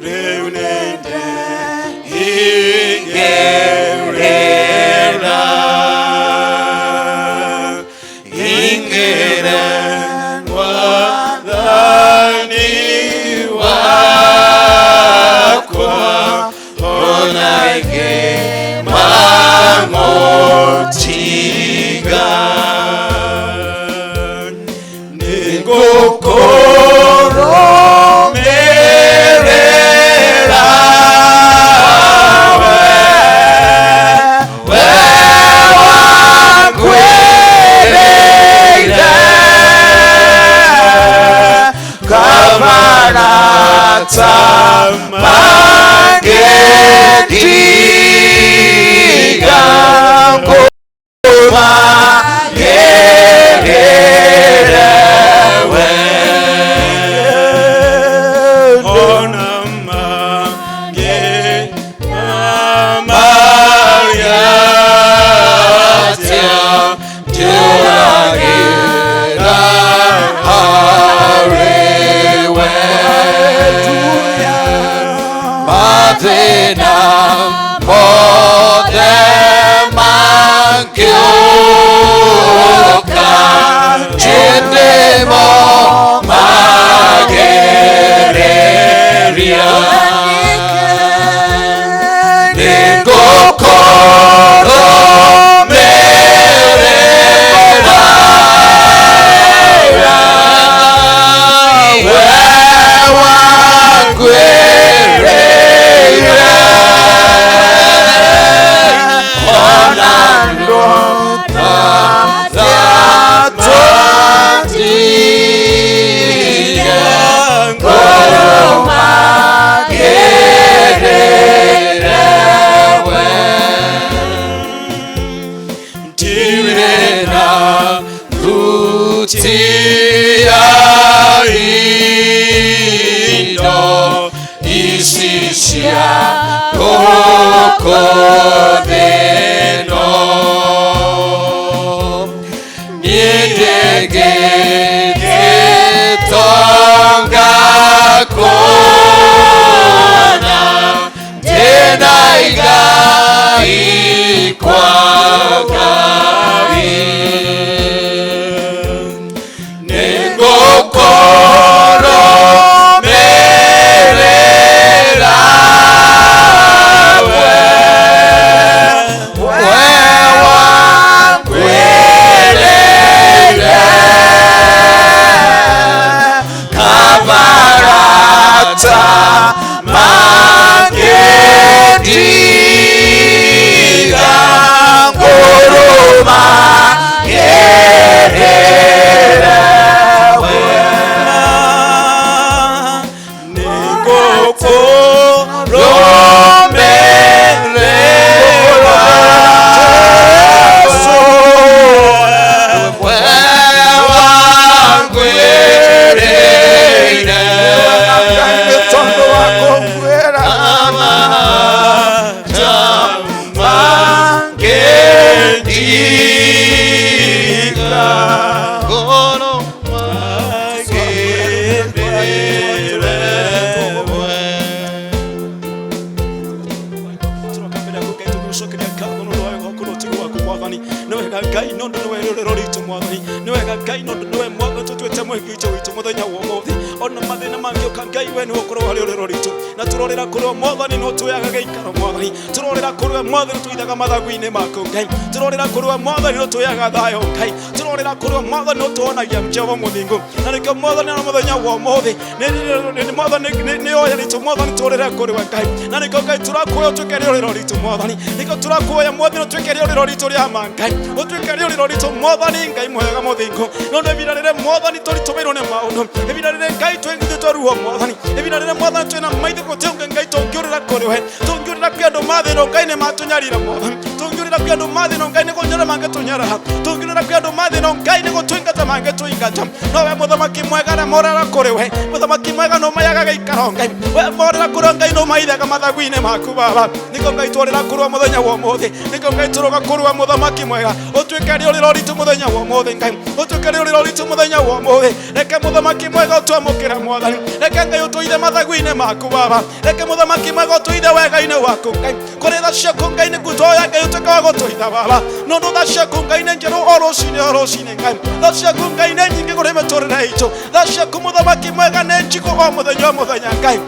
rĩu nĩndeigĩrĩra, ingĩre mwathani wakwa, ona ingĩ mamũtiga. Nĩngũkũrũmĩrĩra we, We wangwĩrĩire, kamarata mangĩndiga, ngũmagĩrĩre we. Ona mangĩ mamaria Atia ndĩũragĩra harĩ we. Mathĩna mothe mangĩũka, hĩndĩ mo magereria, nĩngũkũrũmĩrĩra we wangwĩrĩire, ona ndũtatũtige, ngũrũmagĩrĩre we. Ndirĩ na thuti ya indo ici cia gũkũ thĩ ĩno, niĩ ndĩngĩgĩtonga kũna, ndĩna igai kwa Ngai. Nĩngũkũrũmĩrĩra we, we wangwĩrĩire, kabarata Mwega Ngai nondu niwe mwathani tũtuĩte mũhiki witũ mũthenya wa ũmũthĩ ona mathĩna mangĩũka Ngai we nĩwe ũkorwo harĩ ũrĩro ritũ na tũrorĩra kũrĩ we mwathani no twĩaga gĩikaro mwathani tũrorĩra kũrĩ we mwathani tũithaga mathagu-inĩ maku Ngai tũrorĩra kũrĩ we mwathani no twĩaga thayũ Ngai tũrorĩra kũrĩ we mwathani no tuonagia Jehova mũthingu na nĩkĩo mwathani ona mũthenya wa ũmũthĩ nĩ mwathani nĩ oya ritũ mwathani tũrĩre kũrĩ we Ngai na nĩkĩo Ngai tũrakuoya ũtuĩke rĩũrĩro ritũ mwathani nĩkĩo tũrakuoya mwathani ũtuĩke rĩũrĩro ritũ rĩa ma Ngai ũtuĩke rĩũrĩro ritũ mwathani Ngai mwega mũthingu nĩ ũndũ ihinda rĩrĩ mwathani tũritũmĩirwo nĩ maũndũ ihinda rĩrĩ Ngai twĩngithĩtwo ruo mwathani ihinda rĩrĩ mwathani twĩna maitho gũtirĩ ũngĩ Ngai tũngĩũrĩra kũrĩ we tũngĩũrĩra kwĩ andũ mathĩno Ngai nĩ matũnyarira mwathani tũngĩũrĩra kwĩ andũ mathĩno Ngai nĩ kũnyarira mangĩtũnyarara tũngĩũrĩra kwĩ andũ mathĩno Ngai nĩ gũtũingata mangĩtũingata no we mũthamaki mwega na morera kũrĩ we mũthamaki mwega no mayaga gĩikaro Ngai we morera kũrĩ we Ngai no maithaga mathagu-inĩ maku baba nĩkĩo Ngai twarĩra kũrĩ we mũthenya wa ũmũthĩ nĩkĩo Ngai tũroga kũrĩ we mũthamaki mwega ũtuĩke rĩũrĩro ritũ mũthenya wa ũmũthĩ Ngai ũtuĩke rĩũrĩro ritũ mũthenya wa ũmũthĩ reke mũthamaki mwega ũtwamũkĩre mwathani reke Ngai ũtũithe mathagu-inĩ maku baba reke mũthamaki mwega ũtũithe wega-inĩ waku Ngai kũrĩ tha ciaku Ngai nĩ kutoya Ngai ũtuĩke wa gũtũitha baba nĩ ũndũ tha ciaku Ngai nĩ njerũ o rũcinĩ o rũcinĩ Ngai tha ciaku Ngai nĩ nyingĩ kũrĩ mĩtũrĩre itũ tha ciaku mũthamaki mwega nĩ njigũ o mũthenya o mũthenya Ngai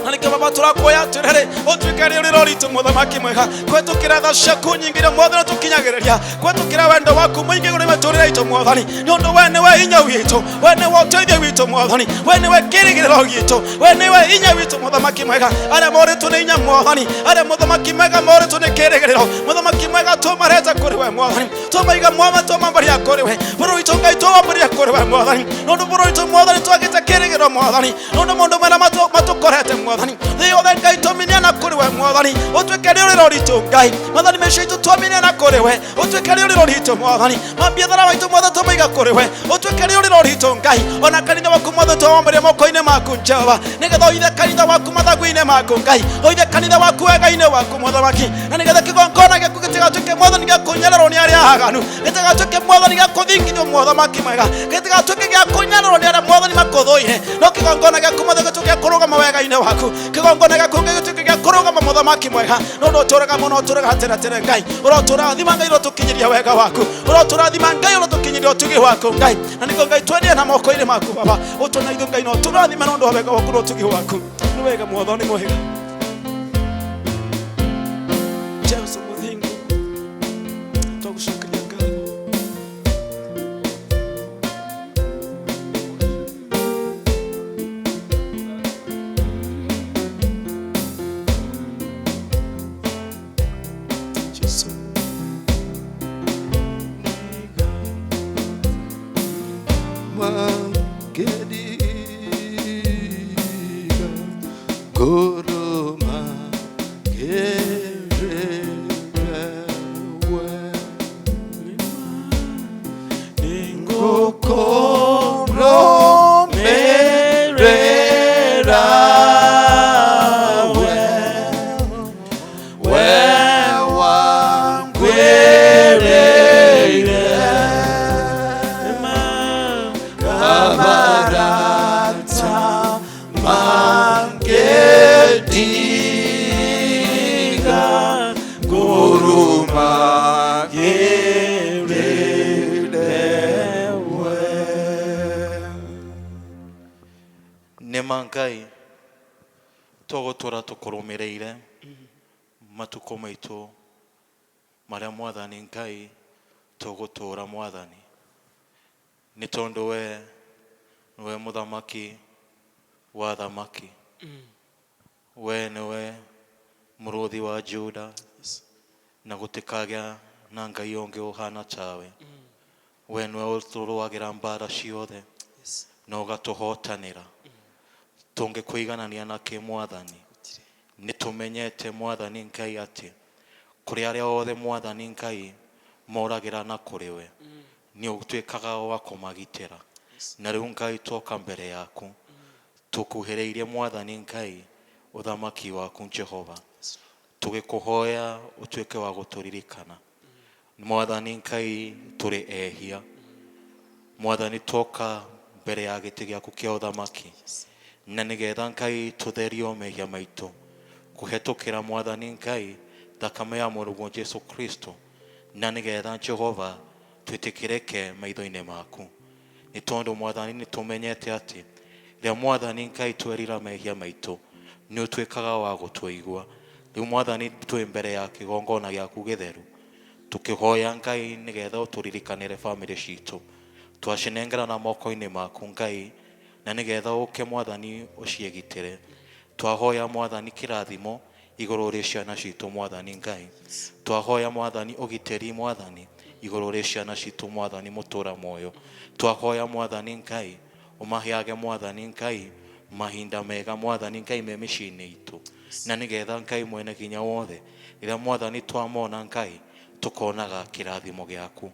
na nĩkĩo baba tũrakuoya atĩrĩrĩ ũtuĩke rĩũrĩro ritũ mũthamaki mwega kũhetũkĩra tha ciaku nyingĩ iria mwathani ũtũkinyagĩrĩria kũhetũkĩra wendo waku mũingĩ kũrĩ mĩtũrĩre itũ mwathani nĩ ũndũ we nĩwe hinya witũ we nĩwe ũteithio witũ mwathani we nĩwe kĩrĩgĩrĩro gitũ we nĩwe hinya witũ mũthamaki mwega arĩa morĩtwo nĩ hinya mwathani arĩa mũthamaki mwega morĩtwo nĩ kĩrĩgĩrĩro mũthamaki mwega tũmarete kũrĩ we mwathani tũmaiga mwama tũmambaria kũrĩ we bũrũri witũ Ngai tũwambaria kũrĩ we mwathani nĩ ũndũ bũrũri witũ mwathani twagĩte kĩrĩgĩrĩro mwathani nĩ ũndũ maũndũ marĩa matũkorete mwathani thĩ yothe Ngai tũmĩneana kũrĩ we mwathani ũtuĩke rĩũrĩro ritũ Ngai mwathani mĩciĩ itũ twamĩneana kũrĩ we ũtuĩke rĩũrĩro ritũ mwathani mabiathara maitũ mothe tũmaiga kũrĩ we ũtuĩke rĩũrĩro ritũ Ngai ona kanitha waku mothe tũwambaria moko-inĩ maku Jehova nĩgetha ũithe kanitha waku mathagu-inĩ maku Ngai ũithe kanitha waku wega-inĩ waku mũthamaki na nĩgetha kĩgongona gĩaku gĩtigatuĩke mwathani gĩa kũnyararwo nĩ arĩa aganu gĩtigatuĩke mwathani gĩa kũthingithio mũthamaki mwega gĩtigatuĩke gĩa kũnyararwo nĩ arĩa mwathani makũthũire no kĩgongona gĩaku mothe gĩtuĩke gĩa kũrũgama wega-inĩ waku kĩgongona gĩaku gĩtuĩke gĩa kũrũgama mũthamaki mwega nĩ ũndũ ũtũũraga mũno ũtũũraga tene tene Ngai ũrotũrathima Ngai ũrotũkinyĩria wega waku ũrotũrathima Ngai ũrotũkinyĩria ũtugi waku Ngai na nĩkĩo Ngai twendie na moko-inĩ maku baba ũtũna ithuĩ Ngai no tũrathime nĩ ũndũ wa wega waku na ũtugi waku nĩ wega mwathani mwega Jesu mũthingu twagũcokeria ngatho. Jesu. Mangediga guruma gerewe Ningukoromerawe we wangwereire kabarata mangediga guruma gererewe Nĩ ma Ngai tũgũtũra tũkũrũmĩrĩire matukũ maitũ marĩa mwathani Ngai tũgũtũra mwathani nĩ tondũ we nĩwe mũthamaki wa thamaki we nĩwe mũrũthi wa Juda na gũtikagĩa na Ngai ũngĩ ũhana tawe we nĩwe ũtũrũagĩra mbara ciothe na ũgatũhotanĩra tũngĩkũiganania na kĩ mwathani nĩ tũmenyete mwathani Ngai atĩ kũrĩ arĩa othe mwathani Ngai moragĩra na kũrĩ we nĩ ũtuĩkaga wa kũmagitĩra na rĩu Ngai twoka mbere yaku tũkuhĩrĩirie mwathani Ngai ũthamaki waku Jehova tũgĩkũhoya ũtuĩke wa gũtũririkana mwathani Ngai tũrĩ ehia mwathani twoka mbere ya gĩtĩ gĩaku kĩa ũthamaki na nĩgetha Ngai tũtherio mehia maitũ kũhetũkĩra mwathani Ngai thakame ya mũrũguo Jesu Kristo na nĩgetha Jehova Twĩtĩkĩrĩke maitho-inĩ maku. Nĩ tondũ Mwathani nĩ tũmenyete atĩ rĩrĩa Mwathani Ngai twerira mehia maitũ, nĩ ũtuĩkaga wa gũtũigua. Rĩu Mwathani twĩ mbere ya kĩgongona gĩaku gĩtheru, tũkĩhoya Ngai nĩgetha ũtũririkanĩre bamĩrĩ citũ. Twacinengera na moko-inĩ maku Ngai, na nĩgetha ũke Mwathani ũciĩgitĩre. Twahoya Mwathani kĩrathimo igũrũ rĩ ciana citũ Mwathani Ngai. Twahoya Mwathani ũgitĩri Mwathani igũrũ rĩ ciana citũ Mwathani mũtũra muoyo. Twahoya Mwathani Ngai ũmaheage Mwathani Ngai mahinda mega Mwathani Ngai me mĩciĩ-inĩ itũ, na nĩgetha Ngai mwene hinya wothe rĩrĩa Mwathani twamona Ngai tũkonaga kĩrathimo gĩaku.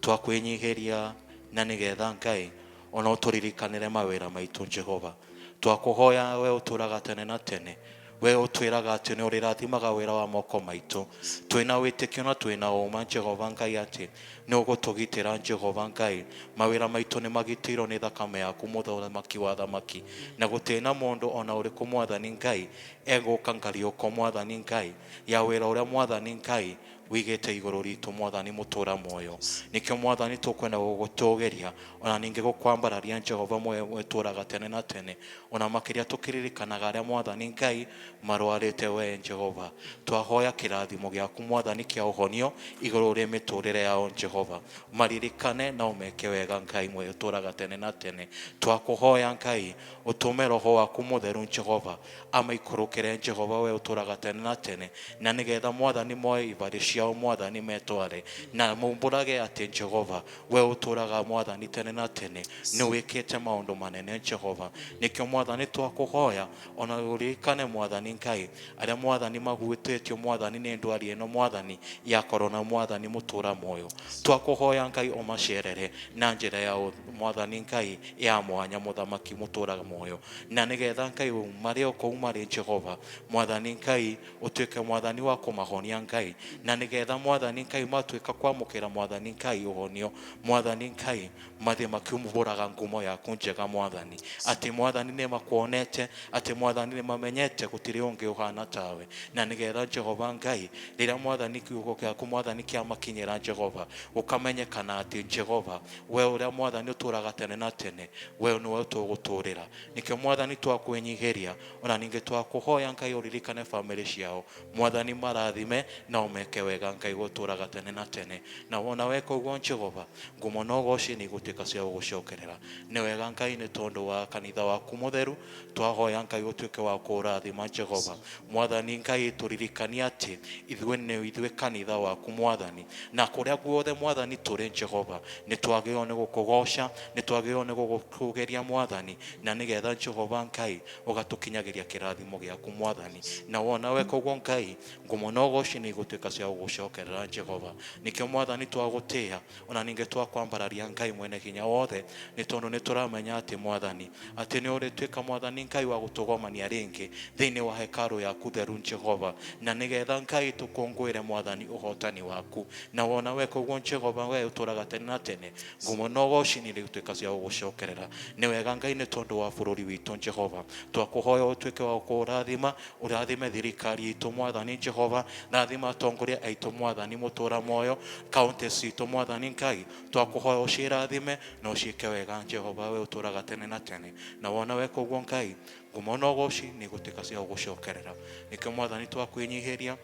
Twakwĩnyihĩria na nĩgetha Ngai ona ũtũririkanĩre mawĩra maitũ Jehova. Twakũhoya we ũtũraga tene na tene, we ũtwĩraga atĩ nĩ ũrĩrathimaga wĩra wa moko maitũ. Twĩna wĩtĩkio na twĩna ũma Jehova Ngai atĩ nĩ ũgũtũgitĩra Jehova Ngai. Mawĩra maitũ nĩ magitĩirwo nĩ thakame yaku mũthamaki wa thamaki, na gũtirĩ na mũndũ ona ũrĩkũ Mwathani Ngai egũka ngariũko Mwathani Ngai ya wĩra ũrĩa Mwathani Ngai wigĩte igũrũ ritũ Mwathani mũtũra muoyo. Nĩkĩo Mwathani tũkwenda gũgũtũgĩria ona ningĩ gũkwambararia Jehova mwetũraga tene na tene, ona makĩria tũkĩririkanaga arĩa Mwathani Ngai marwarĩte we Jehova. Twahoya kĩrathimo gĩaku Mwathani kĩa ũhonio igũrũ rĩ mĩtũrĩre yao Jehova. Maririkane na ũmeke wega Ngai mwetũraga tene na tene. Twakũhoya Ngai ũtũme roho waku mũtheru Jehova amaikũrũkĩre Jehova we ũtũraga tene na tene, na nĩgetha Mwathani moe ibarĩ ciao Mwathani metware, na mumbũrage atĩ Jehova we ũtũraga Mwathani tene na tene nĩ wĩkĩte maũndũ manene Jehova. Nĩkĩo Mwathani twakũhoya ona ũririkane Mwathani Ngai arĩa Mwathani maguĩtĩtio Mwathani nĩ ndwari ĩno Mwathani ya korona Mwathani mũtũra muoyo. Twakũhoya Ngai ũmacerere na njĩra ya Mwathani Ngai ya mwanya mũthamaki mũtũraga muoyo, na nĩgetha Ngai marĩ o kũu marĩ Jehova Mwathani Ngai ũtuĩke Mwathani wa kũmahonia Ngai, na nĩgetha Mwathani Ngai matuĩka kwamũkĩra Mwathani Ngai ũhonio Mwathani Ngai mathiĩ makiumbũraga ngumo yaku njega Mwathani, atĩ Mwathani nĩ makuonete, atĩ Mwathani nĩ mamenyete gũtirĩ ũngĩ ũhana tawe, na nĩgetha Jehova Ngai rĩrĩa Mwathani kiugo gĩaku Mwathani kĩamakinyĩra Jehova gũkamenyekana atĩ Jehova we ũrĩa Mwathani ũtũraga tene na tene we nĩwe tũgũtũrĩra. Nĩkĩo Mwathani twakwĩnyihĩria ona ningĩ twakũhoya Ngai ũririkane bamĩrĩ ciao Mwathani marathime na ũmeke wega Ngai gũtũraga tene na tene, na wona weka ũguo Jehova ngumo na ũgoci nĩ igũtuĩka cia gũgũcokerera. Nĩ wega Ngai nĩ tondũ wa kanitha waku mũtheru twahoya Ngai ũtuĩke wa kũũrathima Jehova. Mwathani Ngai tũririkanie atĩ ithuĩ nĩ ithuĩ kanitha waku Mwathani, na kũrĩa guothe Mwathani tũrĩ Jehova nĩ twagĩrĩirwo nĩ gũkũgoca, nĩ twagĩrĩirwo nĩ gũgũkũgeria Mwathani, na nĩgetha Jehova Ngai ũgatũkinyagĩria kĩrathimo gĩaku Mwathani, na wona weka ũguo Ngai ngumo na ũgoci nĩ igũtuĩka cia gũgũcokerera Jehova. Nĩkĩo Mwathani twagũtĩĩa ona ningĩ twakwambararia Ngai mwene hinya wothe, nĩ tondũ nĩ tũramenya atĩ Mwathani atĩ nĩ ũrĩtuĩka Mwathani Ngai wa gũtũgomania rĩngĩ thĩinĩ wa hekarũ yaku theru Jehova, na nĩgetha Ngai tũkũngũĩre Mwathani ũhotani waku, na wona weka ũguo Jehova we ũtũraga tene na tene ngumo na ũgoci nĩ igũtuĩka cia gũgũcokerera. Nĩ wega Ngai nĩ tondũ wa bũrũri witũ Jehova, twakũhoya ũtuĩke wa kũũrathima, ũrathime thirikari itũ Mwathani Jehova, rathima atongoria aitũ Mwathani mũtũra muoyo, kaunti citũ Mwathani Ngai twakũhoya ũcirathime na ũciĩke wega Jehova we ũtũraga tene na tene, na wona weka ũguo Ngai ngumo na ũgoci nĩ igũtuĩka cia gũgũcokerera. Nĩkĩo Mwathani twakwĩnyihĩria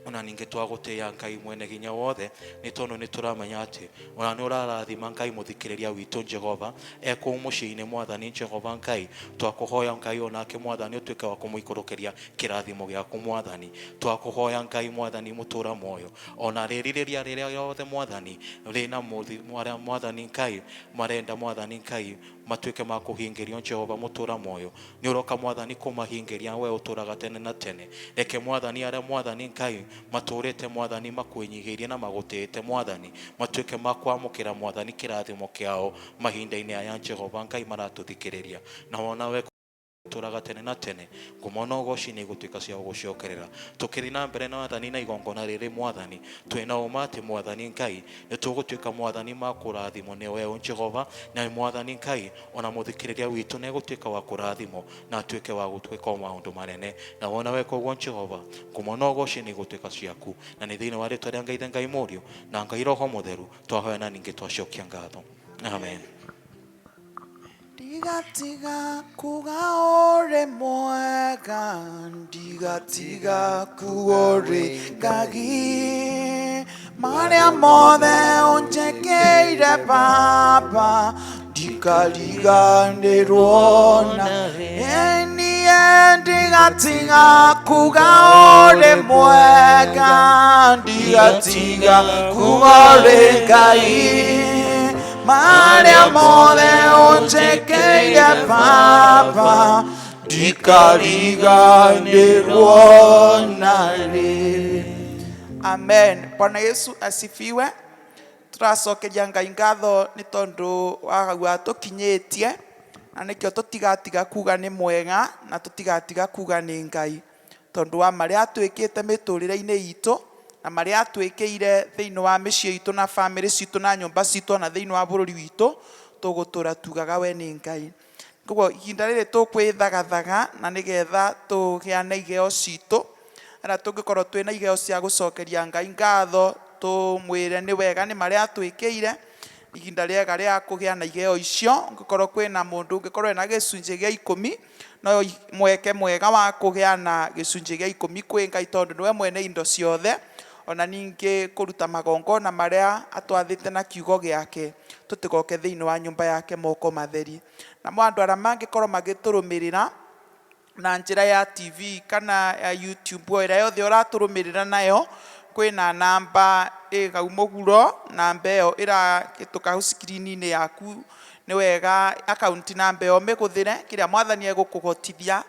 ona ningĩ twagũtĩĩa Ngai mwene hinya wothe, nĩ tondũ nĩ tũramenya atĩ ona nĩ ũrarathima Ngai mũthikĩrĩria witũ Jehova ekũu mũciĩ-inĩ Mwathani Jehova Ngai twakũhoya Ngai onake Mwathani ũtuĩke wa kũmũikũrũkĩria kĩrathimo gĩaku Mwathani. Twakũhoya Ngai Mwathani mũtũra muoyo ona rĩrirĩria rĩrĩa rĩothe Mwathani rĩna arĩa Mwathani Ngai marenda Mwathani Ngai matuĩke ma kũhingĩrio Jehova mũtũra muoyo, nĩ ũroka Mwathani kũmahingĩria we ũtũraga tene na tene. Reke Mwathani arĩa Mwathani Ngai matũrĩte Mwathani makwĩnyihĩirie na magũtĩĩte Mwathani matuĩke ma kwamũkĩra Mwathani kĩrathimo kĩao mahinda-inĩ aya Jehova Ngai maratũthikĩrĩria, na wona we Tũraga tene na tene ngumo na ũgoci nĩ igũtuĩka cia gũgũcokerera. Tũkĩthiĩ na mbere na wathani na igongona rĩrĩ mwathani, twĩna ũma atĩ mwathani Ngai nĩ tũgũtuĩka mwathani ma kũrathimwo nĩ we Jehova, na mwathani Ngai ona mũthikĩrĩria witũ nĩ egũtuĩka wa kũrathimwo na atuĩke wa gũtuĩka o maũndũ manene. Na wona weka ũguo Jehova, ngumo na ũgoci nĩ igũtuĩka ciaku, na nĩ thĩinĩ wa rĩtwa rĩa Ngai Ithe, Ngai Mũriũ na Ngai Roho Mũtheru twahoya na ningĩ twacokia ngatho. Amen. Ndigatiga kuga ũrĩ mwega, ndigatiga kuga ũrĩ Ngai. Marĩa mothe ũnjĩkĩire Baba, ndikariganĩrwo na niĩ. Ndigatiga kuga ũrĩ mwega, ndigatiga kuga ũrĩ Ngai. Marĩa mothe ũnjĩkĩire Baba, ndikariganĩrwo narĩ. Amen. Bwana Yesu asifiwe. Tũracokeria Ngai ngatho nĩ tondũ wa hau atũkinyĩtie, na nĩkĩo tũtigatiga kuga nĩ mwega na tũtigatiga kuga nĩ Ngai, tondũ wa marĩa atwĩkĩte mĩtũrĩre-inĩ itũ na marĩa atwĩkĩire thĩinĩ wa mĩciĩ itũ na bamĩrĩ citũ na nyũmba citũ na thĩinĩ wa bũrũri witũ, tũgũtũra tugaga we nĩ Ngai. Koguo ihinda rĩrĩ tũkwĩthagathaga na nĩgetha tũgĩane iheo citũ, arĩa tũngĩkorwo twĩna iheo cia gũcokeria Ngai ngatho, tũmwĩre nĩ wega nĩ marĩa atwĩkĩire, ihinda rĩega rĩa kũgĩa na iheo icio. Ũngĩkorwo kwĩna mũndũ ũngĩkorwo ena gĩcunjĩ gĩa ikũmi, no mweke mwega wa kũgĩa na gĩcunjĩ gĩa ikũmi kwĩ Ngai, tondũ nĩwe mwene indo ciothe. Ona ningĩ kũruta magongona marĩa atwathĩte na kiugo gĩake, tũtigoke thĩinĩ wa nyũmba yake moko matheri. Namo andũ arĩa mangĩkorwo magĩtũrũmĩrĩra na njĩra ya TV kana ya YouTube, o ĩrĩa yothe ũratũrũmĩrĩra nayo, kwĩna namba ĩ hau mũhuro, namba ĩyo ĩrahĩtũka hau screen-inĩ yaku. Nĩ wega akaunti namba ĩyo ũmĩhũthĩre, kĩrĩa mwathani egũkũhotithia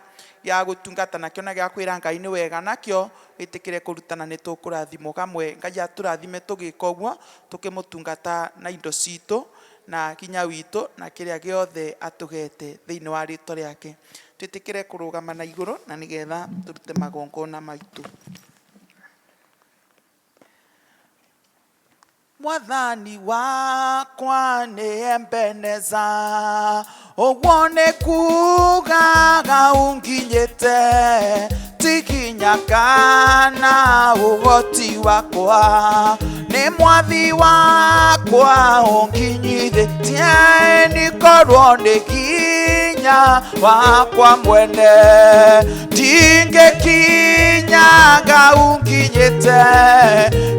gĩa gũtungata nakĩo na gĩa kwĩra Ngai nĩ wega nakĩo, wĩtĩkĩre kũrutana, nĩ tũkũrathimwo hamwe. Ngai atũrathime tũgĩka ũguo, tũkĩmũtungata na indo citũ na hinya witũ na kĩrĩa gĩothe atũhete thĩinĩ wa rĩtwa rĩake. Twĩtĩkĩre kũrũgama na igũrũ na nĩgetha tũrute magongona maitũ. Mwathani wakwa nĩ Ebeneza, ũguo nĩ kugaga ũnginyĩte, ti hinya kana ũhoti wakwa, nĩ mwathi wakwa ũnginyithĩtie, nĩkorwo nĩ hinya wakwa mwene, ndingĩkinyaga ũnginyĩte,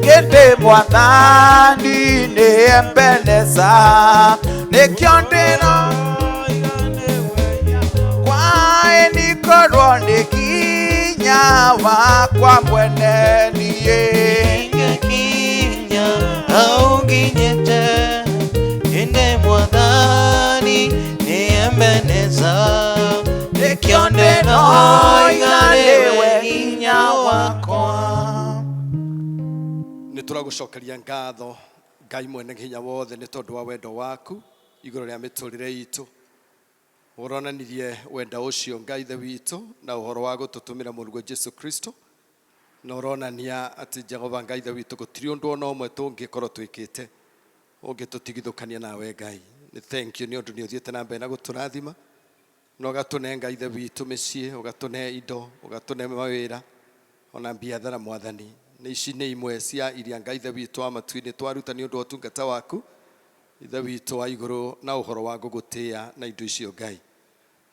kĩndĩ mwathani nĩ Ebeneza, nĩkĩo ndĩroiga kwaĩ nĩkorwo nĩ hinya wakwa mwene niĩ. Ndingĩkinya hau nginyĩte, ĩndĩ mwathani nĩ Ebeneza, nĩkĩo ndĩroiga nĩwe hinya wakwa. Nĩ tũragũcokeria ngatho Ngai mwene hinya wothe nĩ tondũ wa wendo waku igũrũ rĩa mĩtũrĩre itũ. Ũronanirie wendo ũcio Ngai Ithe witũ na ũhoro wa gũtũtũmĩra mũrũguo Jesu Kristo, na ũronania atĩ Jehova Ngai Ithe witũ gũtirĩ ũndũ ona ũmwe tũngĩkorwo twĩkĩte ũngĩtũtigithũkania nawe Ngai. Nĩ thank you nĩ ũndũ nĩ ũthiĩte na mbere na gũtũrathima na ũgatũne Ngai Ithe witũ mĩciĩ, ũgatũne indo, ũgatũne mawĩra ona biathara mwathani. Nĩ ici nĩ imwe cia iria Ngai Ithe witũ wa matu-inĩ twaruta nĩ ũndũ wa ũtungata waku Ithe witũ wa igũrũ na ũhoro wa gũgũtĩĩa na indo icio Ngai.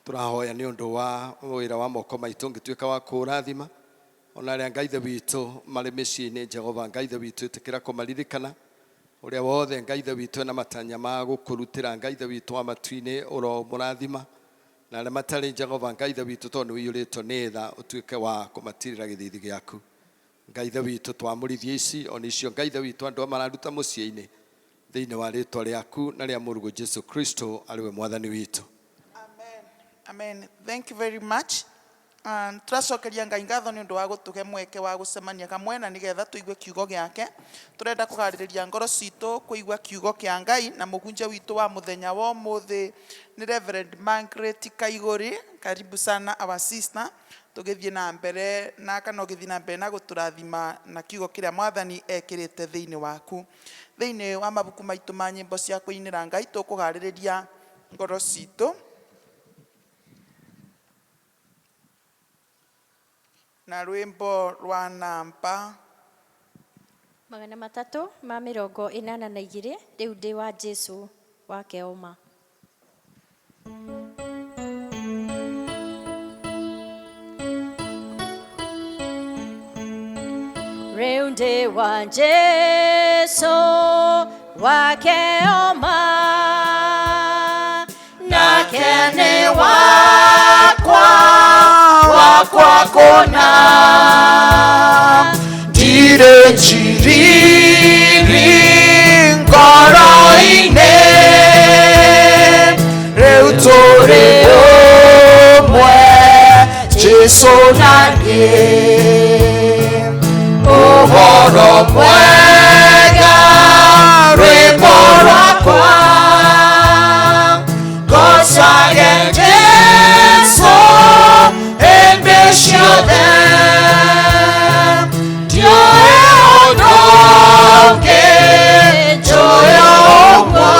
Tũrahoya nĩ ũndũ wa wĩra wa moko maitũ ũngĩtuĩka wa kũũrathima, ona arĩa Ngai Ithe witũ marĩ mĩciĩ-inĩ Jehova Ngai Ithe witũ ĩtĩkĩra kũmaririkana, ũrĩa wothe Ngai Ithe witũ ena matanya ma gũkũrutĩra Ngai Ithe witũ wa matu-inĩ ũromũrathima, na arĩa matarĩ Jehova Ngai Ithe witũ tondũ nĩ ũiyũrĩtwo nĩ tha ũtuĩke wa kũmatirĩra gĩthithi gĩaku. Ngai Ithe witũ twamũrithie ici ona icio Ngai Ithe witũ andũ mararuta mũciĩ-inĩ thĩinĩ wa rĩtwa rĩaku na rĩa mũrũguo Jesu Kristo arĩ we mwathani witũ. Amen. Amen. Thank you very much. Tũracokeria Ngai ngatho nĩ ũndũ wa gũtũhe mweke wa gũcemania hamwe na nĩgetha tũigue kiugo gĩake. Tũrenda kũharĩrĩria ngoro citũ kũigua kiugo kĩa Ngai, na mũhunjia witũ wa mũthenya wa ũmũthĩ nĩ Reverend Margaret Kaigũri. Karibu sana our sister, tũgĩthiĩ na mbere na kana ũgĩthiĩ na mbere na gũtũrathima na kiugo kĩrĩa Mwathani ekĩrĩte thĩinĩ waku. Thĩinĩ wa mabuku maitũ ma nyĩmbo cia kũinĩra Ngai, tũkũharĩrĩria ngoro citũ na rwĩmbo rwa namba 382, rĩu ndĩ wa Jesu wake oma. Rĩu ndĩ wa Jesu wake oma, nake nĩ wakwa, wakwa kũna. Ndirĩ njiriri ngoro-inĩ, rĩu tũrĩ ũmwe Jesu na niĩ. Ũhoro mwega rwĩmbo rwakwa, ngocage Jesu hĩndĩ ciothe. Ndiũĩ ũndũ ũngĩ, njũĩ ũguo,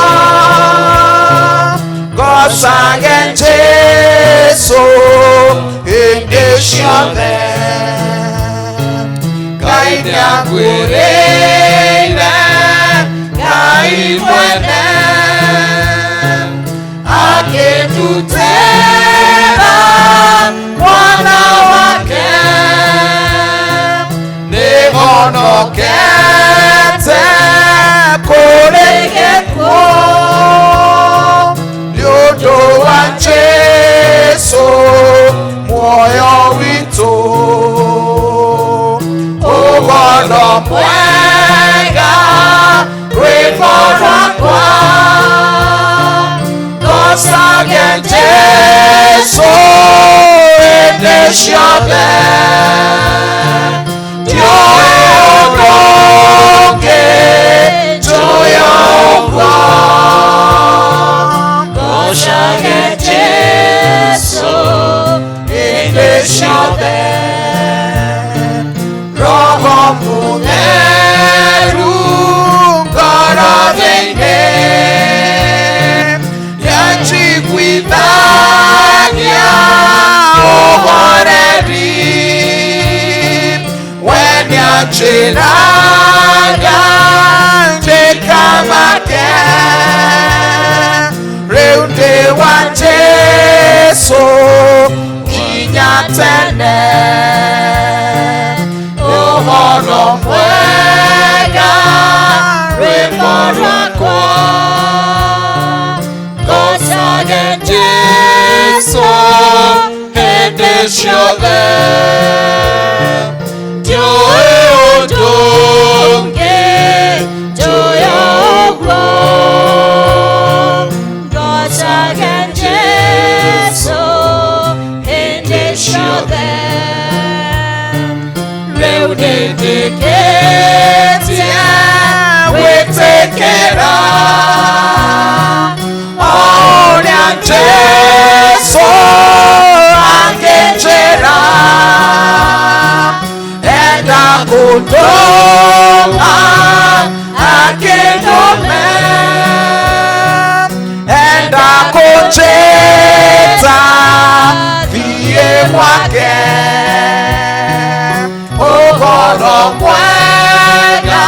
ngocage Jesu hĩndĩ ciothe. Ngai nĩanguĩrĩire, Ngai mwene akĩndutĩra mwana wake, nĩhonokete kũrĩ gĩkuũ nĩ ũndũ wa Jesu muoyo witũ. Ũhoro mwega rwĩmbo rwakwa, ngocage Jesu hĩndĩ ciothe. Ndiũĩ ũndũ ũngĩ, njũĩ ũguo, ngocage Jesu hĩndĩ ciothe. Roho Mũtheru ngoro thĩinĩ nĩanjiguithagia ũhoreri, we nĩanjĩraga ndĩkamake, rĩu ndĩ wa Jesu nginya tene. Ũhoro mwega rwĩmbo rwakwa, ngocage Jesu hĩndĩ ciothe. Ndiũĩ ũndũ ũngĩ, njũĩ ũguo, ngocage Jesu hĩndĩ ciothe. Rĩu nĩndĩkĩtie gwĩtĩkĩra ũrĩa Jesu angĩnjĩra, enda kũndũma akĩndũme, enda kũnjĩta thiĩ gwake. Ũhoro mwega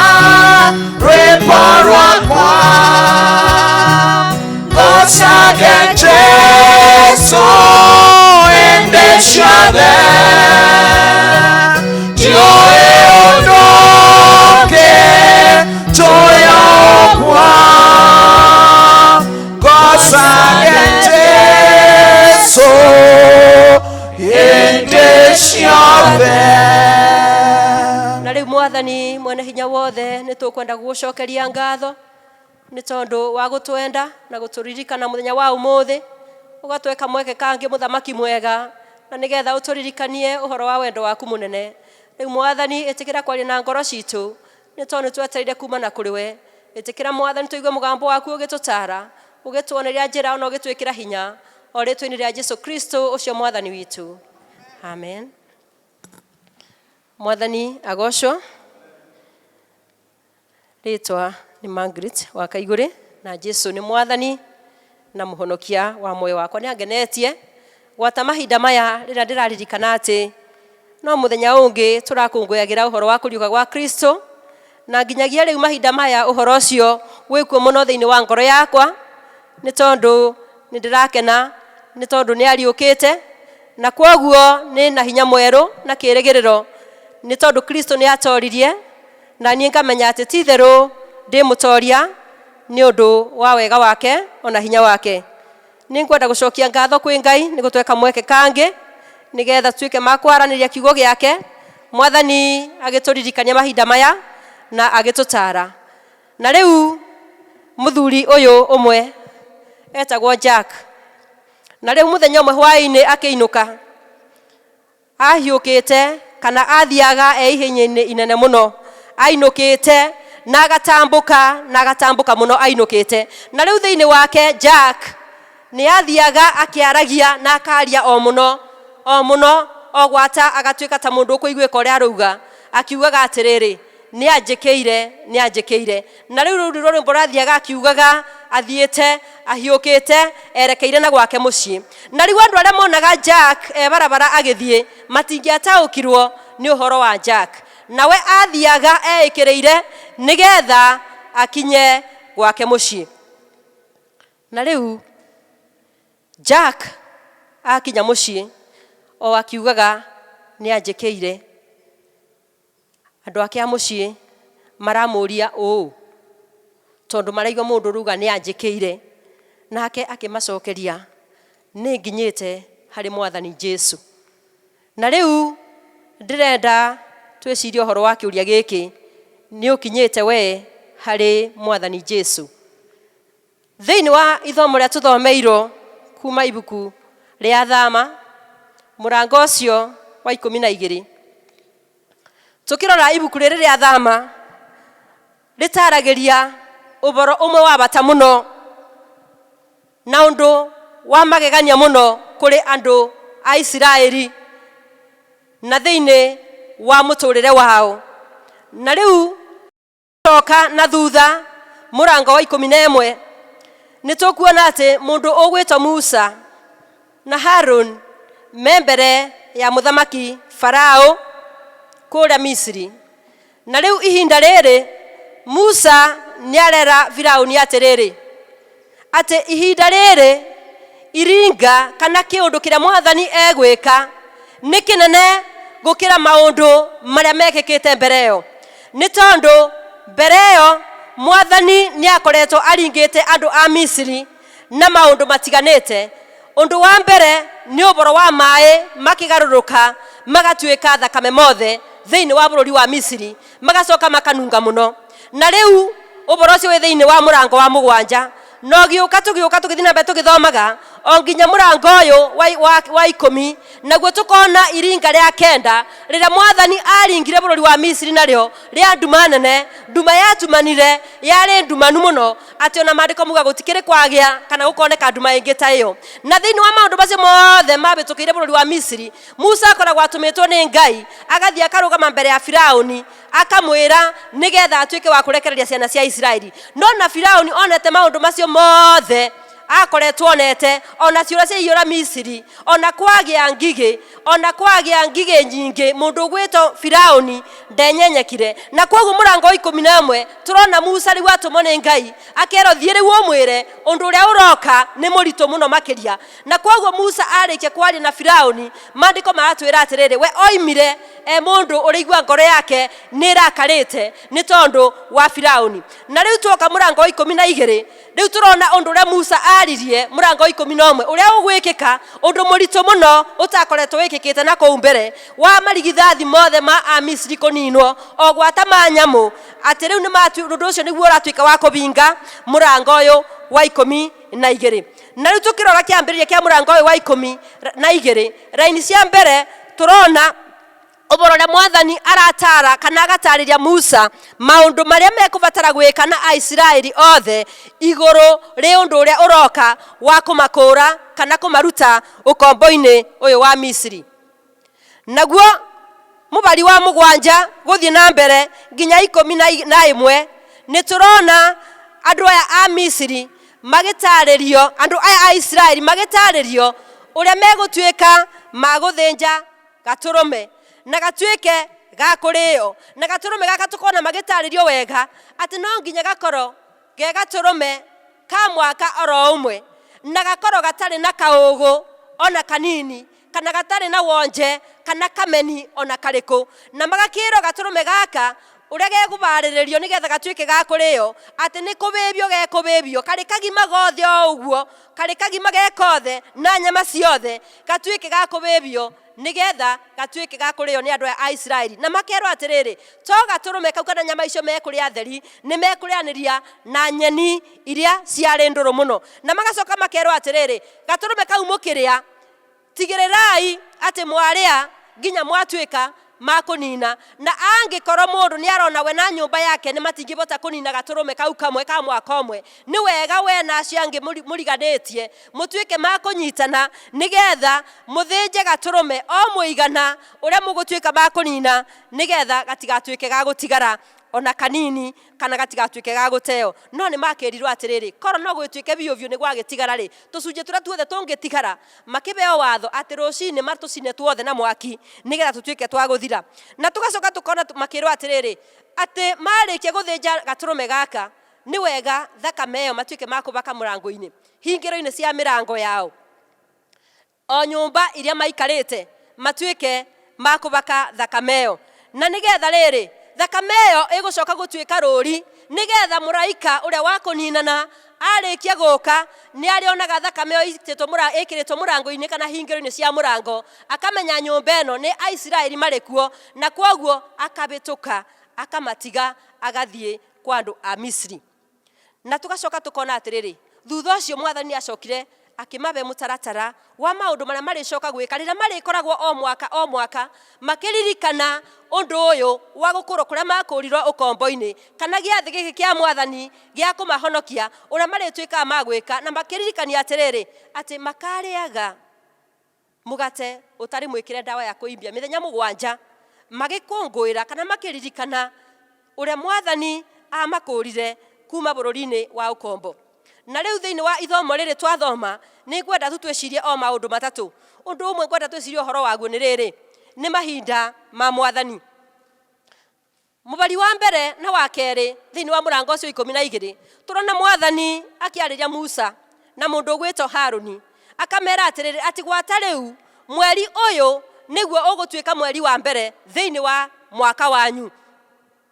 rwĩmbo rwakwa, ngocage Jesu hĩndĩ ciothe. Ndiũĩ ũndũ ũngĩ, njũĩ ũguo, ngocage Jesu hĩndĩ ciothe. Na rĩu Mwathani mwene hinya wothe, nĩ tũkwenda gũgũcokeria ngatho nĩ tondũ wa gũtwenda na gũtũririkana mũthenya wa ũmũthĩ, ũgatweka mweke kangĩ mũthamaki mwega, na nĩgetha ũtũririkanie ũhoro wa wendo waku mũnene. Rĩu Mwathani, ĩtĩkĩra kwaria na ngoro citũ, nĩ tondũ nĩ twetereire kumana kũrĩ we. Ĩtĩkĩra Mwathani tũigue mũgambo waku ũgĩtũtara, ũgĩtuoneria njĩra ona ũgĩtwĩkĩra hinya. O rĩtwa-inĩ rĩa Jesu Kristo ũcio mwathani witũ, amen. Mwathani agocwo. Rĩtwa nĩ Margaret wa Kaigũrĩ, na Jesu nĩ mwathani na mũhonokia wa muoyo wakwa. Nĩ angenetie gwata mahinda maya rĩrĩa ndĩraririkana atĩ no mũthenya ũngĩ tũrakũngũyagĩra ũhoro wa kũriũka gwa Kristo, na nginyagia rĩu mahinda maya ũhoro ũcio wĩkuo mũno thĩinĩ wa ngoro yakwa, nĩ tondũ nĩ ndĩrakena nĩ tondũ nĩ ariũkĩte, na kwoguo nĩ na hinya mwerũ na kĩĩrĩgĩrĩro, nĩ tondũ Kristo nĩ atoririe, na niĩ ngamenya atĩ ti itherũ ndĩ mũtoria nĩ ũndũ wa wega wake ona hinya wake. Nĩ ngwenda gũcokia ngatho kwĩ Ngai nĩ gũtweka mweke kangĩ nĩgetha tuĩke ma kwaranĩria kiugo gĩake, mwathani agĩtũririkania mahinda maya na agĩtũtara. Na rĩu mũthuri ũyũ ũmwe etagwo Jack, na rĩu mũthenya ũmwe hwaĩ-inĩ akĩinũka ahiũkĩte kana athiaga e ihenya-inĩ inene mũno, ainũkĩte na agatambũka na agatambũka mũno ainũkĩte. Na rĩu thĩinĩ wake Jack nĩ athiaga akĩaragia na akaria o mũno o mũno, o gwata agatuĩka ta mũndũ ũkũiguĩka ũrĩa arauga, akiugaga atĩrĩrĩ, nĩ anjĩkĩire, nĩ anjĩkĩire. Na rĩu rũu nĩruo rwĩmbo rathiaga akiugaga, athiĩte ahiũkĩte erekeire na gwake mũciĩ. Na rĩu andũ arĩa monaga Jack e barabara agĩthiĩ matingĩataũkirwo nĩ ũhoro wa Jack, nawe athiaga eĩkĩrĩire nĩgetha akinye gwake mũciĩ. Na rĩu Jack akinya mũciĩ o akiugaga nĩ anjĩkĩire. Andũ ake a mũciĩ maramũria ũũ tondũ maraigua mũndũ ũrauga nĩ anjĩkĩire, nake akĩmacokeria nĩ nginyĩte harĩ mwathani Jesu. Na rĩu ndĩrenda twĩcirie ũhoro wa kĩũria gĩkĩ, nĩ ũkinyĩte we harĩ mwathani Jesu? Thĩinĩ wa ithomo rĩa tũthomeirwo kuma ibuku rĩa Thama mũrango ũcio wa 12, tũkĩrora ibuku rĩrĩ rĩa Thama rĩtaragĩria ũhoro ũmwe wa bata mũno na ũndũ wa magegania mũno kũrĩ andũ a Isiraeli na thĩinĩ wa mũtũrĩre wao. Na rĩu coka na thutha mũrango wa 11, nĩ tũkuona atĩ mũndũ ũgwĩtwo Musa na Harun me mbere ya mũthamaki Farao kũrĩa Misiri. Na rĩu ihinda rĩrĩ Musa nĩ arera Firauni atĩrĩrĩ, atĩ ihinda rĩrĩ iringa kana kĩũndũ kĩrĩa mwathani egwĩka nĩ kĩnene gũkĩra maũndũ marĩa mekĩkĩte mbere ĩyo, nĩ tondũ mbere ĩyo mwathani nĩ akoretwo aringĩte andũ a Misiri na maũndũ matiganĩte. Ũndũ wa mbere nĩ ũboro wa maĩ makĩgarũrũka magatuĩka thakame mothe thĩinĩ wa bũrũri wa Misiri, magacoka makanunga mũno. Na rĩu ũboro ũcio wĩ thĩinĩ wa mũrango wa 7, no gĩũka tũgĩũka tũgĩthiĩ na mbere tũgĩthomaga o nginya mũrango ũyũ wa 10, naguo tũkona iringa rĩa 9 rĩrĩa mwathani aringire bũrũri wa Misiri narĩo rĩa nduma nene. Nduma yatumanire yarĩ ndumanu mũno atĩ ona maandĩko muga gũtikĩrĩ kwagĩa kana gũkoneka nduma ĩngĩ ta ĩyo. Na thĩinĩ wa maũndũ macio mothe mabĩtũkĩire bũrũri wa Misiri, Musa akoragwo atũmĩtwo nĩ Ngai agathiĩ akarũgama mbere ya Firauni akamwĩra nĩgetha atuĩke wa kũrekereria ciana cia Isiraeli. No na Firauni onete maũndũ macio mothe akoretwo onete, ona ciũra ciaiyũra Misiri, ona kwagĩa ngigĩ, ona kwagĩa ngigĩ nyingĩ, mũndũ ũgwĩtwo Firauni ndenyenyekire. Na kwoguo mũrango wa 11 tũrona Musa rĩu atũmwo nĩ Ngai akerwo thiĩ rĩu ũmwĩre ũndũ ũrĩa ũroka nĩ mũritũ mũno makĩria. Na kwoguo Musa arĩkia kwaria na Firauni, maandĩko maratwĩra atĩrĩrĩ, we oimire e mũndũ ũrĩigua ngoro yake nĩ ĩrakarĩte nĩ tondũ wa Firauni. Na rĩu tuoka mũrango wa 12, rĩu tũrona ũndũ ũrĩa Musa aririe mũrango wa 11 ũrĩa ũgwĩkĩka, ũndũ mũritũ mũno ũtakoretwo wĩkĩkĩte na kũu mbere, wa marigithathi mothe ma Amisiri kũninwo o gwata ma nyamũ, atĩ rĩu ũndũ ũcio nĩguo ũratuĩka wa kũbinga mũrango ũyũ wa 12. Na rĩu tũkĩrora kĩambĩrĩria kĩa mũrango ũyũ wa 12, raini cia mbere tũrona Ũboro ũrĩa Mwathani aratara kana agatarĩria Musa maũndũ marĩa mekũbatara gwĩka na Aisiraeli othe igũrũ rĩ ũndũ ũrĩa ũroka wa kũmakũũra kana kũmaruta ũkombo-inĩ ũyũ wa Misiri. Naguo mũbari wa mũgwanja gũthiĩ na mbere nginya ikũmi na ĩmwe nĩ tũrona andũ aya a Misiri magĩtarĩrio, andũ aya a Isiraeli magĩtarĩrio ũrĩa megũtuĩka magũthĩnja gatũrũme na gatuĩke ga kũrĩo. Na gatũrũme gaka tũkona magĩtarĩrio wega atĩ no nginya gakorwo ge gatũrũme ka mwaka oro ũmwe, na gakorwo gatarĩ na kaũgũ ona kanini, kana gatarĩ na wonje kana kameni ona karĩkũ. Na magakĩrwo gatũrũme gaka ũrĩa gegũbarĩrĩrio nĩgetha gatuĩke ga kũrĩo, atĩ nĩ kũbĩbio gekũbĩbio karĩ kagima gothe o ũguo, karĩ kagima ge kothe na nyama ciothe, gatuĩke ga kũbĩbio nĩgetha gatuĩke ga kũrĩo nĩ andũ aya a Isiraeli. Na makerwo atĩrĩrĩ, to gatũrũme kau kana nyama icio mekũrĩa theri, nĩ mekũrĩanĩria na nyeni iria ciarĩ ndũrũ mũno. Na magacoka makerwo atĩrĩrĩ, gatũrũme kau mũkĩrĩa, tigĩrĩrai atĩ mwarĩa nginya mwatuĩka ma kũnina. Na angĩkorwo mũndũ nĩ arona we na nyũmba yake nĩ matingĩbota kũnina gatũrũme kau kamwe ka mwaka ũmwe, nĩ wega we na acio angĩ mũriganĩtie mũtuĩke ma kũnyitana nĩgetha mũthĩnje gatũrũme o mũigana ũrĩa mũgũtuĩka ma kũnina, nĩgetha gatigatuĩke ga gũtigara ona kanini kana gatigatuĩke ga gũteo. No nĩ makĩrirwo atĩrĩrĩ, korwo no gũgĩtuĩke biũ biũ nĩ gwagĩtigara rĩ, tũcunjĩ tũrĩa tuothe tũngĩtigara makĩbeo watho atĩ rũcinĩ matũcine tuothe na mwaki nĩgetha tũtuĩke twa gũthira. Na tũgacoka tũkona makĩrwo atĩrĩrĩ, atĩ marĩkia gũthĩnja gatũrũme gaka nĩ wega thakame ĩyo matuĩke ma kũbaka mũrango-inĩ, hingĩro-inĩ cia mĩrango yao, o nyũmba iria maikarĩte matuĩke ma kũbaka thakame ĩyo. Na nĩgetha rĩrĩ, thakame ĩyo ĩgũcoka gũtuĩka rũri, nĩgetha mũraika ũrĩa wa kũninana arĩkia gũka nĩ arĩonaga thakame ĩyo ĩkĩrĩtwo mũrango-inĩ kana hingĩro-inĩ cia mũrango, akamenya nyũmba ĩno nĩ Aisiraeli marĩ kuo, na kwoguo akabĩtũka akamatiga agathiĩ kwa andũ a Misiri. Na tũgacoka tũkona atĩrĩrĩ, thutha ũcio Mwathani nĩ acokire akĩmabe mũtaratara wa maũndũ marĩa marĩcoka gwĩka rĩrĩa marĩkoragwo o mwaka o mwaka makĩririkana ũndũ ũyũ wa gũkũrwo kũrĩa makũrirwo ũkombo-inĩ, kana gĩathĩ gĩkĩ kĩa Mwathani gĩa kũmahonokia, ũrĩa marĩtuĩkaga ma gwĩka. Na makĩririkania atĩrĩrĩ, atĩ makarĩaga mũgate ũtarĩ mwĩkĩre ndawa ya kũimbia mĩthenya mũgwanja, magĩkũngũĩra kana makĩririkana ũrĩa Mwathani amakũrire kuma bũrũri-inĩ wa ũkombo. Na rĩu thĩinĩ wa ithomo rĩrĩ twathoma, nĩ ngwenda tu twĩcirie o maũndũ matatũ. Ũndũ ũmwe ngwenda twĩcirie ũhoro waguo nĩ rĩrĩ, nĩ mahinda ma Mwathani. Mũbari wa mbere na wa kerĩ thĩinĩ wa mũrango ũcio 12, tũrona Mwathani akĩarĩria Musa na mũndũ ũgwĩtwo Harũni, akamera atĩrĩrĩ, atĩ gwata rĩu mweri ũyũ nĩguo ũgũtuĩka mweri wa mbere thĩinĩ wa mwaka wanyu.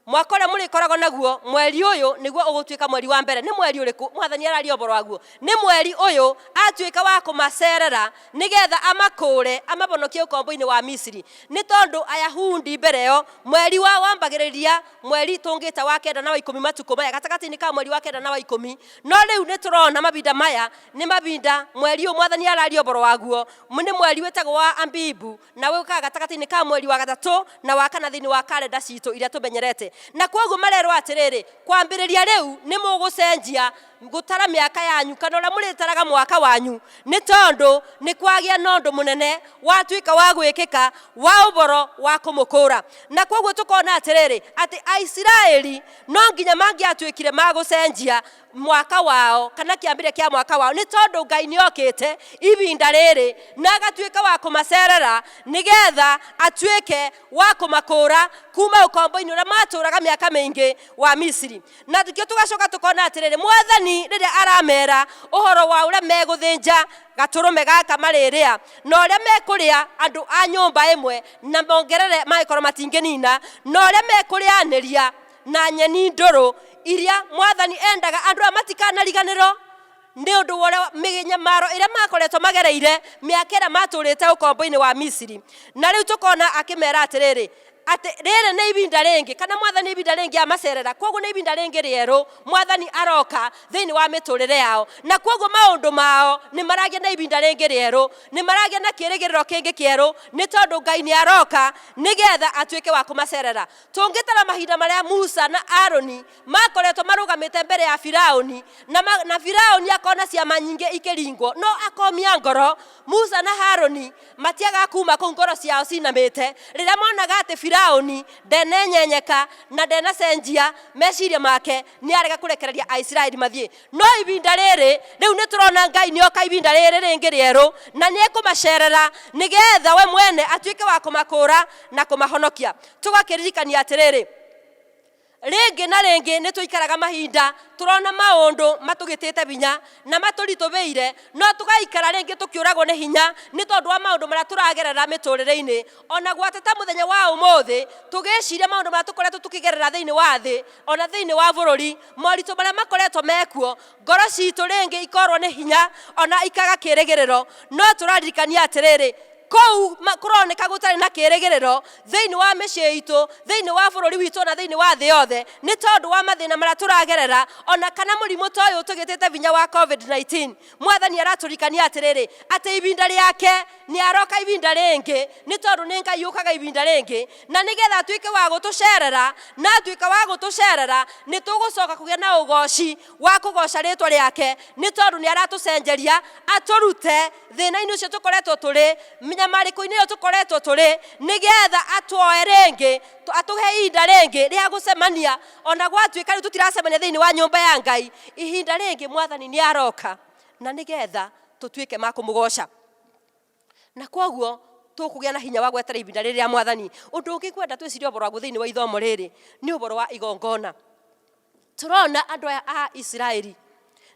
Mwaka ũrĩa mũrĩkoragwo naguo, mweri ũyũ nĩguo ũgũtuĩka mweri wa mbere. Nĩ mweri ũrĩkũ Mwathani araria ũhoro waguo? Nĩ mweri ũyũ atuĩka wa kũmacerera nĩgetha amakũũre amabonokie ũkombo-inĩ wa Misiri. Nĩ tondũ Ayahudi mbere ĩyo mweri wa wambagĩrĩria mweri tũngĩta wa 9 na wa 10, matukũ maya gatagatĩ-inĩ ka mweri wa 9 na wa 10. No rĩu nĩ tũrona mahinda maya nĩ mahinda mweri ũyũ Mwathani araria ũhoro waguo nĩ mweri wĩtagwo wa Abibu, na wĩũkaga gatagatĩ-inĩ ka mweri wa 3 na wa 4 thĩinĩ wa karenda citũ iria tũmenyerete. Na kwoguo marerwo atĩrĩrĩ, kwambĩrĩria rĩu nĩ mũgũcenjia gũtara mĩaka yanyu kana ũrĩa mũrĩtaraga mwaka wanyu, nĩ tondũ nĩ kwagĩa na ũndũ mũnene watuĩka wa gwĩkĩka wa ũboro wa kũmũkũra. Na kwoguo tũkona atĩrĩrĩ, atĩ Aisiraeli no nginya mangĩatuĩkire magũcenjia mwaka wao kana kĩambĩrĩria kĩa mwaka wao, nĩ tondũ Ngai nĩ okĩte ibinda rĩrĩ na agatuĩka wa kũmacerera nĩgetha atuĩke wa kũmakũra kuma ũkombo-inĩ ũrĩa matũraga mĩaka mĩingĩ wa Misiri. Na nĩkĩo tũgacoka tũkona atĩrĩrĩ, Mwathani rĩrĩa aramera ũhoro wa ũrĩa megũthĩnja gatũrũme gaka marĩrĩa na ũrĩa mekũrĩa andũ a nyũmba ĩmwe na mongerere mangĩkorwo matingĩnina, na ũrĩa mekũrĩanĩria na nyeni ndũrũ iria Mwathani endaga andũ aya matikanariganĩrwo nĩ ũndũ wa ũrĩa mĩnyamaro ĩrĩa makoretwo magereire mĩaka ĩrĩa matũrĩte ũkombo-inĩ wa Misiri. Na rĩu tũkona akĩmera atĩrĩrĩ, Atĩ rĩrĩ nĩ ibinda rĩngĩ, kana Mwathani ibinda rĩngĩ amacerera, kwoguo nĩ ibinda rĩngĩ rĩerũ Mwathani aroka thĩinĩ wa mĩtũrĩre yao, na kwoguo maũndũ mao nĩ maragĩa na ibinda rĩngĩ rĩerũ, nĩ maragĩa na kĩrĩgĩrĩro kĩngĩ kĩerũ, nĩ tondũ Ngai nĩ aroka nĩgetha atuĩke wa kũmacerera. Tũngĩtara mahinda marĩa Musa na Aroni makoretwo marũgamĩte mbere ya Firaũni, na Firaũni akona ciama nyingĩ ikĩringwo, no akomia ngoro. Musa na Haruni matiagaga kuma kũu ngoro ciao cinamĩte rĩrĩa monaga atĩ Firaũni ndenenyenyeka na ndenacenjia meciria make, nĩ arega kũrekereria Aisiraeli mathiĩ. No ibinda rĩrĩ rĩu nĩ tũrona Ngai nĩ oka ibinda rĩrĩ rĩngĩ rĩerũ, na nĩ ekũmacerera nĩgetha we mwene atuĩke wa kũmakũra na kũmahonokia. Tũgakĩririkania atĩrĩrĩ, rĩngĩ na rĩngĩ nĩ tũikaraga mahinda tũrona maũndũ matũgĩtĩte hinya na matũritũhĩire, no tũgaikara rĩngĩ tũkĩũragwo nĩ hinya nĩ tondũ wa maũndũ marĩa tũragerera mĩtũrĩre-inĩ. Ona gwata ta mũthenya wa ũmũthĩ tũgĩciria maũndũ marĩa tũkoretwo tũkĩgerera thĩinĩ wa thĩ, ona thĩinĩ wa bũrũri, moritũ marĩa makoretwo mekuo, ngoro citũ rĩngĩ ikorwo nĩ hinya ona ikaga kĩrĩgĩrĩro. No tũraririkania atĩrĩrĩ, kũu kũroneka gũtarĩ na kĩrĩgĩrĩro thĩinĩ wa mĩciĩ itũ, thĩinĩ wa bũrũri witũ, na thĩinĩ wa thĩ yothe, nĩ tondũ wa mathĩna marĩa tũragerera, ona kana mũrimũ ta ũyũ ũtũgĩtĩte hinya wa COVID-19. Mwathani aratũririkania atĩrĩrĩ, atĩ ibinda rĩake nĩ aroka ibinda rĩngĩ, nĩ tondũ nĩ Ngai ũkaga ibinda rĩngĩ, na nĩgetha atuĩke wa gũtũcerera, na atuĩka wa gũtũcerera nĩ tũgũcoka kũgĩa na ũgoci wa kũgoca rĩtwa rĩake, nĩ tondũ nĩ aratũcenjeria atũrute thĩna-inĩ ũcio tũkoretwo tũrĩ, mĩnyamarĩko-inĩ ĩyo tũkoretwo tũrĩ, nĩgetha atuoe rĩngĩ, atũhe ihinda rĩngĩ rĩa gũcemania. Ona gwatuĩka rĩu tũtiracemania thĩinĩ wa nyũmba ya Ngai, ihinda rĩngĩ Mwathani nĩ aroka na nĩgetha tũtuĩke ma kũmũgoca, na kwoguo tũkũgĩa na hinya wa gwetera ibinda rĩrĩ rĩa Mwathani. Ũndũ ũngĩ ngwenda twĩcirie ũhoro waguo thĩinĩ wa ithomo rĩrĩ nĩ ũhoro wa igongona. Tũrona andũ aya a Isiraeli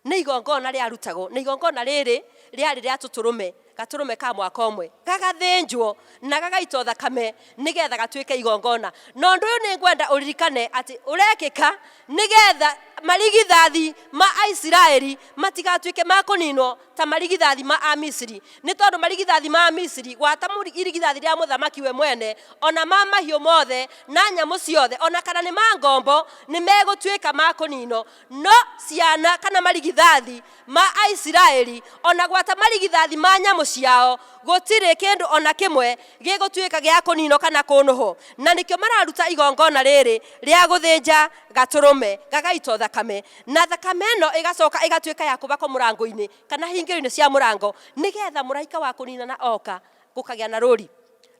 nĩ igongona rĩarutagwo, na igongona rĩrĩ rĩarĩ rĩa tũtũrũme, gatũrũme ka mwaka ũmwe, gagathĩnjwo na gagaitwo thakame nĩgetha gatuĩke igongona. Na ũndũ ũyũ nĩ ngwenda ũririkane atĩ ũrekĩka nĩgetha marigithathi ma Aisiraeli matigatuĩke ma kũninwo ta marigithathi ma Amisiri, nĩ tondũ marigithathi ma Amisiri, gwata irigithathi rĩa mũthamaki we mwene, ona ma mahiũ mothe na nyamũ ciothe, ona kana nĩ ma ngombo, nĩ megũtuĩka ma kũninwo. No ciana kana marigithathi ma Aisiraeli, ona gwata marigithathi ma nyamũ ciao, gũtirĩ kĩndũ ona kĩmwe gĩgũtuĩka gĩa kũninwo kana kũnũhwo. Na nĩkĩo mararuta igongona rĩrĩ rĩa gũthĩnja gatũrũme gagaitwo thakame, na thakame ĩno ĩgacoka ĩgatuĩka ya kũbakwo mũrango-inĩ kana hingĩro-inĩ cia mũrango, nĩgetha mũraika wa kũninana oka gũkagĩa na rũri.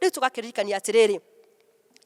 Rĩu tũgakĩririkania atĩrĩrĩ,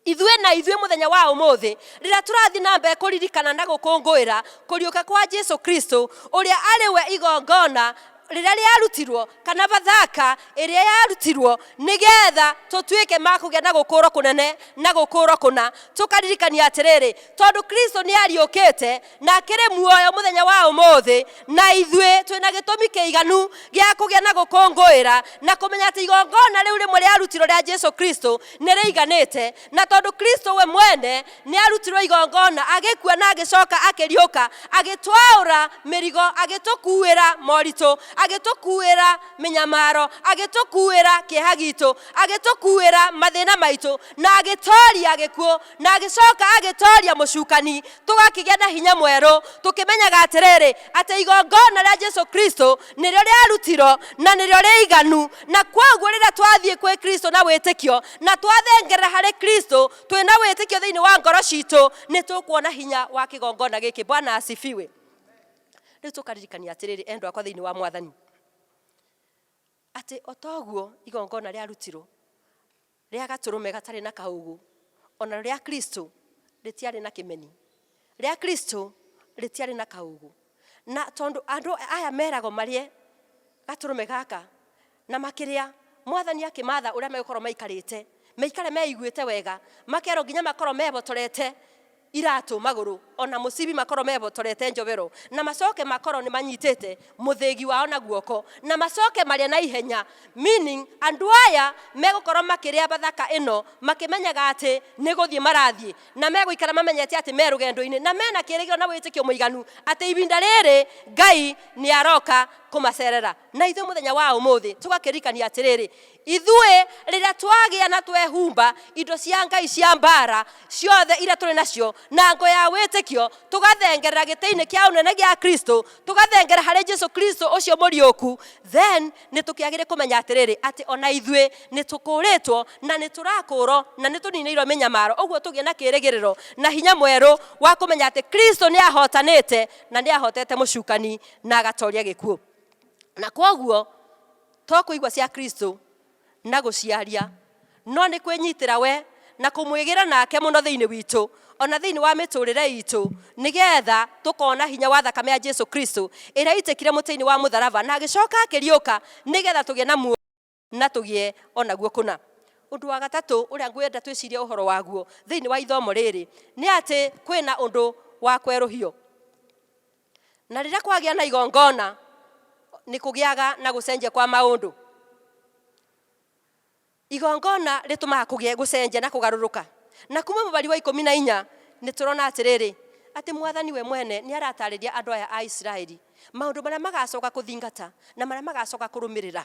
ithuĩ na ithuĩ mũthenya wa ũmũthĩ rĩrĩa tũrathiĩ na mbere kũririkana na gũkũngũĩra kũriũka kwa Jesu Kristo, ũrĩa arĩ we igongona rĩrĩa rĩarutirwo, kana bathaka ĩrĩa yarutirwo nĩgetha tũtuĩke ma kũgĩa na gũkũrwo kũnene na gũkũrwo kũna. Tũkaririkania atĩrĩrĩ, tondũ Kristo nĩ ariũkĩte na akĩrĩ muoyo mũthenya wa ũmũthĩ, na ithuĩ twĩna gĩtũmi kĩiganu gĩa kũgĩa na gũkũngũĩra na kũmenya atĩ igongona rĩu rĩmwe rĩarutirwo rĩa Jesu Kristo nĩ rĩiganĩte. Na tondũ Kristo we mwene nĩ arutirwo igongona, agĩkua na agĩcoka akĩriũka, agĩtwaũra mĩrigo, agĩtũkuĩra moritũ, agĩtũkuĩra mĩnyamaro, agĩtũkuĩra kĩeha gitũ, agĩtũkuĩra mathĩna maitũ, na agĩtoria gĩkuũ, na agĩcoka agĩtoria mũcukani, tũgakĩgĩa na hinya mwerũ tũkĩmenyaga atĩrĩrĩ, atĩ igongona rĩa Jesu Kristo nĩrĩo rĩarutirwo na nĩrĩo rĩiganu. Na kwoguo rĩrĩa twathiĩ kwĩ Kristo na wĩtĩkio, na twathengerera harĩ Kristo twĩna wĩtĩkio thĩinĩ wa ngoro citũ, nĩ tũkuona hinya wa kĩgongona gĩkĩ. Bwana asifiwe. Rĩu tũkaririkania atĩrĩrĩ, endwa akwa thĩinĩ wa Mwathani, atĩ o toguo igongona rĩarutirwo rĩa gatũrũme gatarĩ na kaũgũ, ona rĩa Kristo rĩtiarĩ na kĩmeni, rĩa Kristo rĩtiarĩ na kaũgũ. Na tondũ andũ aya meragwo marĩe gatũrũme gaka na makĩrĩa, Mwathani akĩmatha ũrĩa megũkorwo maikarĩte, maikare meiguĩte wega, makerwo nginya makorwo mebotorete iratũ magũrũ, ona mũcibi makorwo mebotorete njobero, na macoke makorwo nĩ manyitĩte mũthĩgi wao na guoko, na macoke marĩe na ihenya. Meaning andũ aya megũkorwo makĩrĩa bathaka ĩno makĩmenyaga atĩ nĩ gũthiĩ marathiĩ, na megũikara mamenyete atĩ me rũgendo-inĩ, na mena kĩrĩgĩrĩro na wĩtĩkio mũiganu atĩ ibinda rĩrĩ Ngai nĩ aroka kũmacerera. Na ithuĩ mũthenya wa ũmũthĩ tũgakĩririkania atĩrĩrĩ, ithuĩ rĩrĩa twagĩa na twehumba indo cia Ngai cia mbara ciothe iria tũrĩ nacio na ngo ya wĩtĩkio, tũgathengerera gĩtĩ-inĩ kĩa ũnene gĩa Kristo, tũgathengera harĩ Jesu Kristo ũcio mũriũku, then nĩ tũkĩagĩrĩire kũmenya atĩrĩrĩ, atĩ ona ithuĩ nĩ tũkũrĩtwo na nĩ tũrakũrwo na nĩ tũninĩirwo mĩnyamaro, ũguo tũgĩe na kĩrĩgĩrĩro na hinya mwerũ wa kũmenya atĩ Kristo nĩ ahotanĩte na nĩ ahotete mũcukani na agatoria gĩkuũ. Na kwoguo to kũigua cia Kristo na gũciaria, no nĩ kwĩnyitĩra we na kũmwĩgĩra nake mũno thĩinĩ witũ, ona thĩinĩ wa mĩtũrĩre itũ, nĩgetha tũkona hinya wa thakame ya Jesu Kristo ĩrĩa ĩitĩkire mũtĩ-inĩ wa mũtharaba na agĩcoka akĩriũka, nĩgetha tũgĩe na muoyo na tũgĩe onaguo kũna. Ũndũ wa gatatũ ũrĩa ngwenda twĩcirie ũhoro waguo thĩinĩ wa ithomo rĩrĩ nĩ atĩ kwĩna ũndũ wa kwerũhio. Na rĩrĩa kwagĩa na igongona nĩ kũgĩaga na gũcenjia kwa maũndũ. Igongona rĩtũmaga kũgĩe gũcenjia na kũgarũrũka. Na kuma mũbari wa 14 nĩ tũrona atĩrĩrĩ, atĩ mwathani we mwene nĩ aratarĩria andũ aya a Isiraeli maũndũ marĩa magacoka kũthingata na marĩa magacoka kũrũmĩrĩra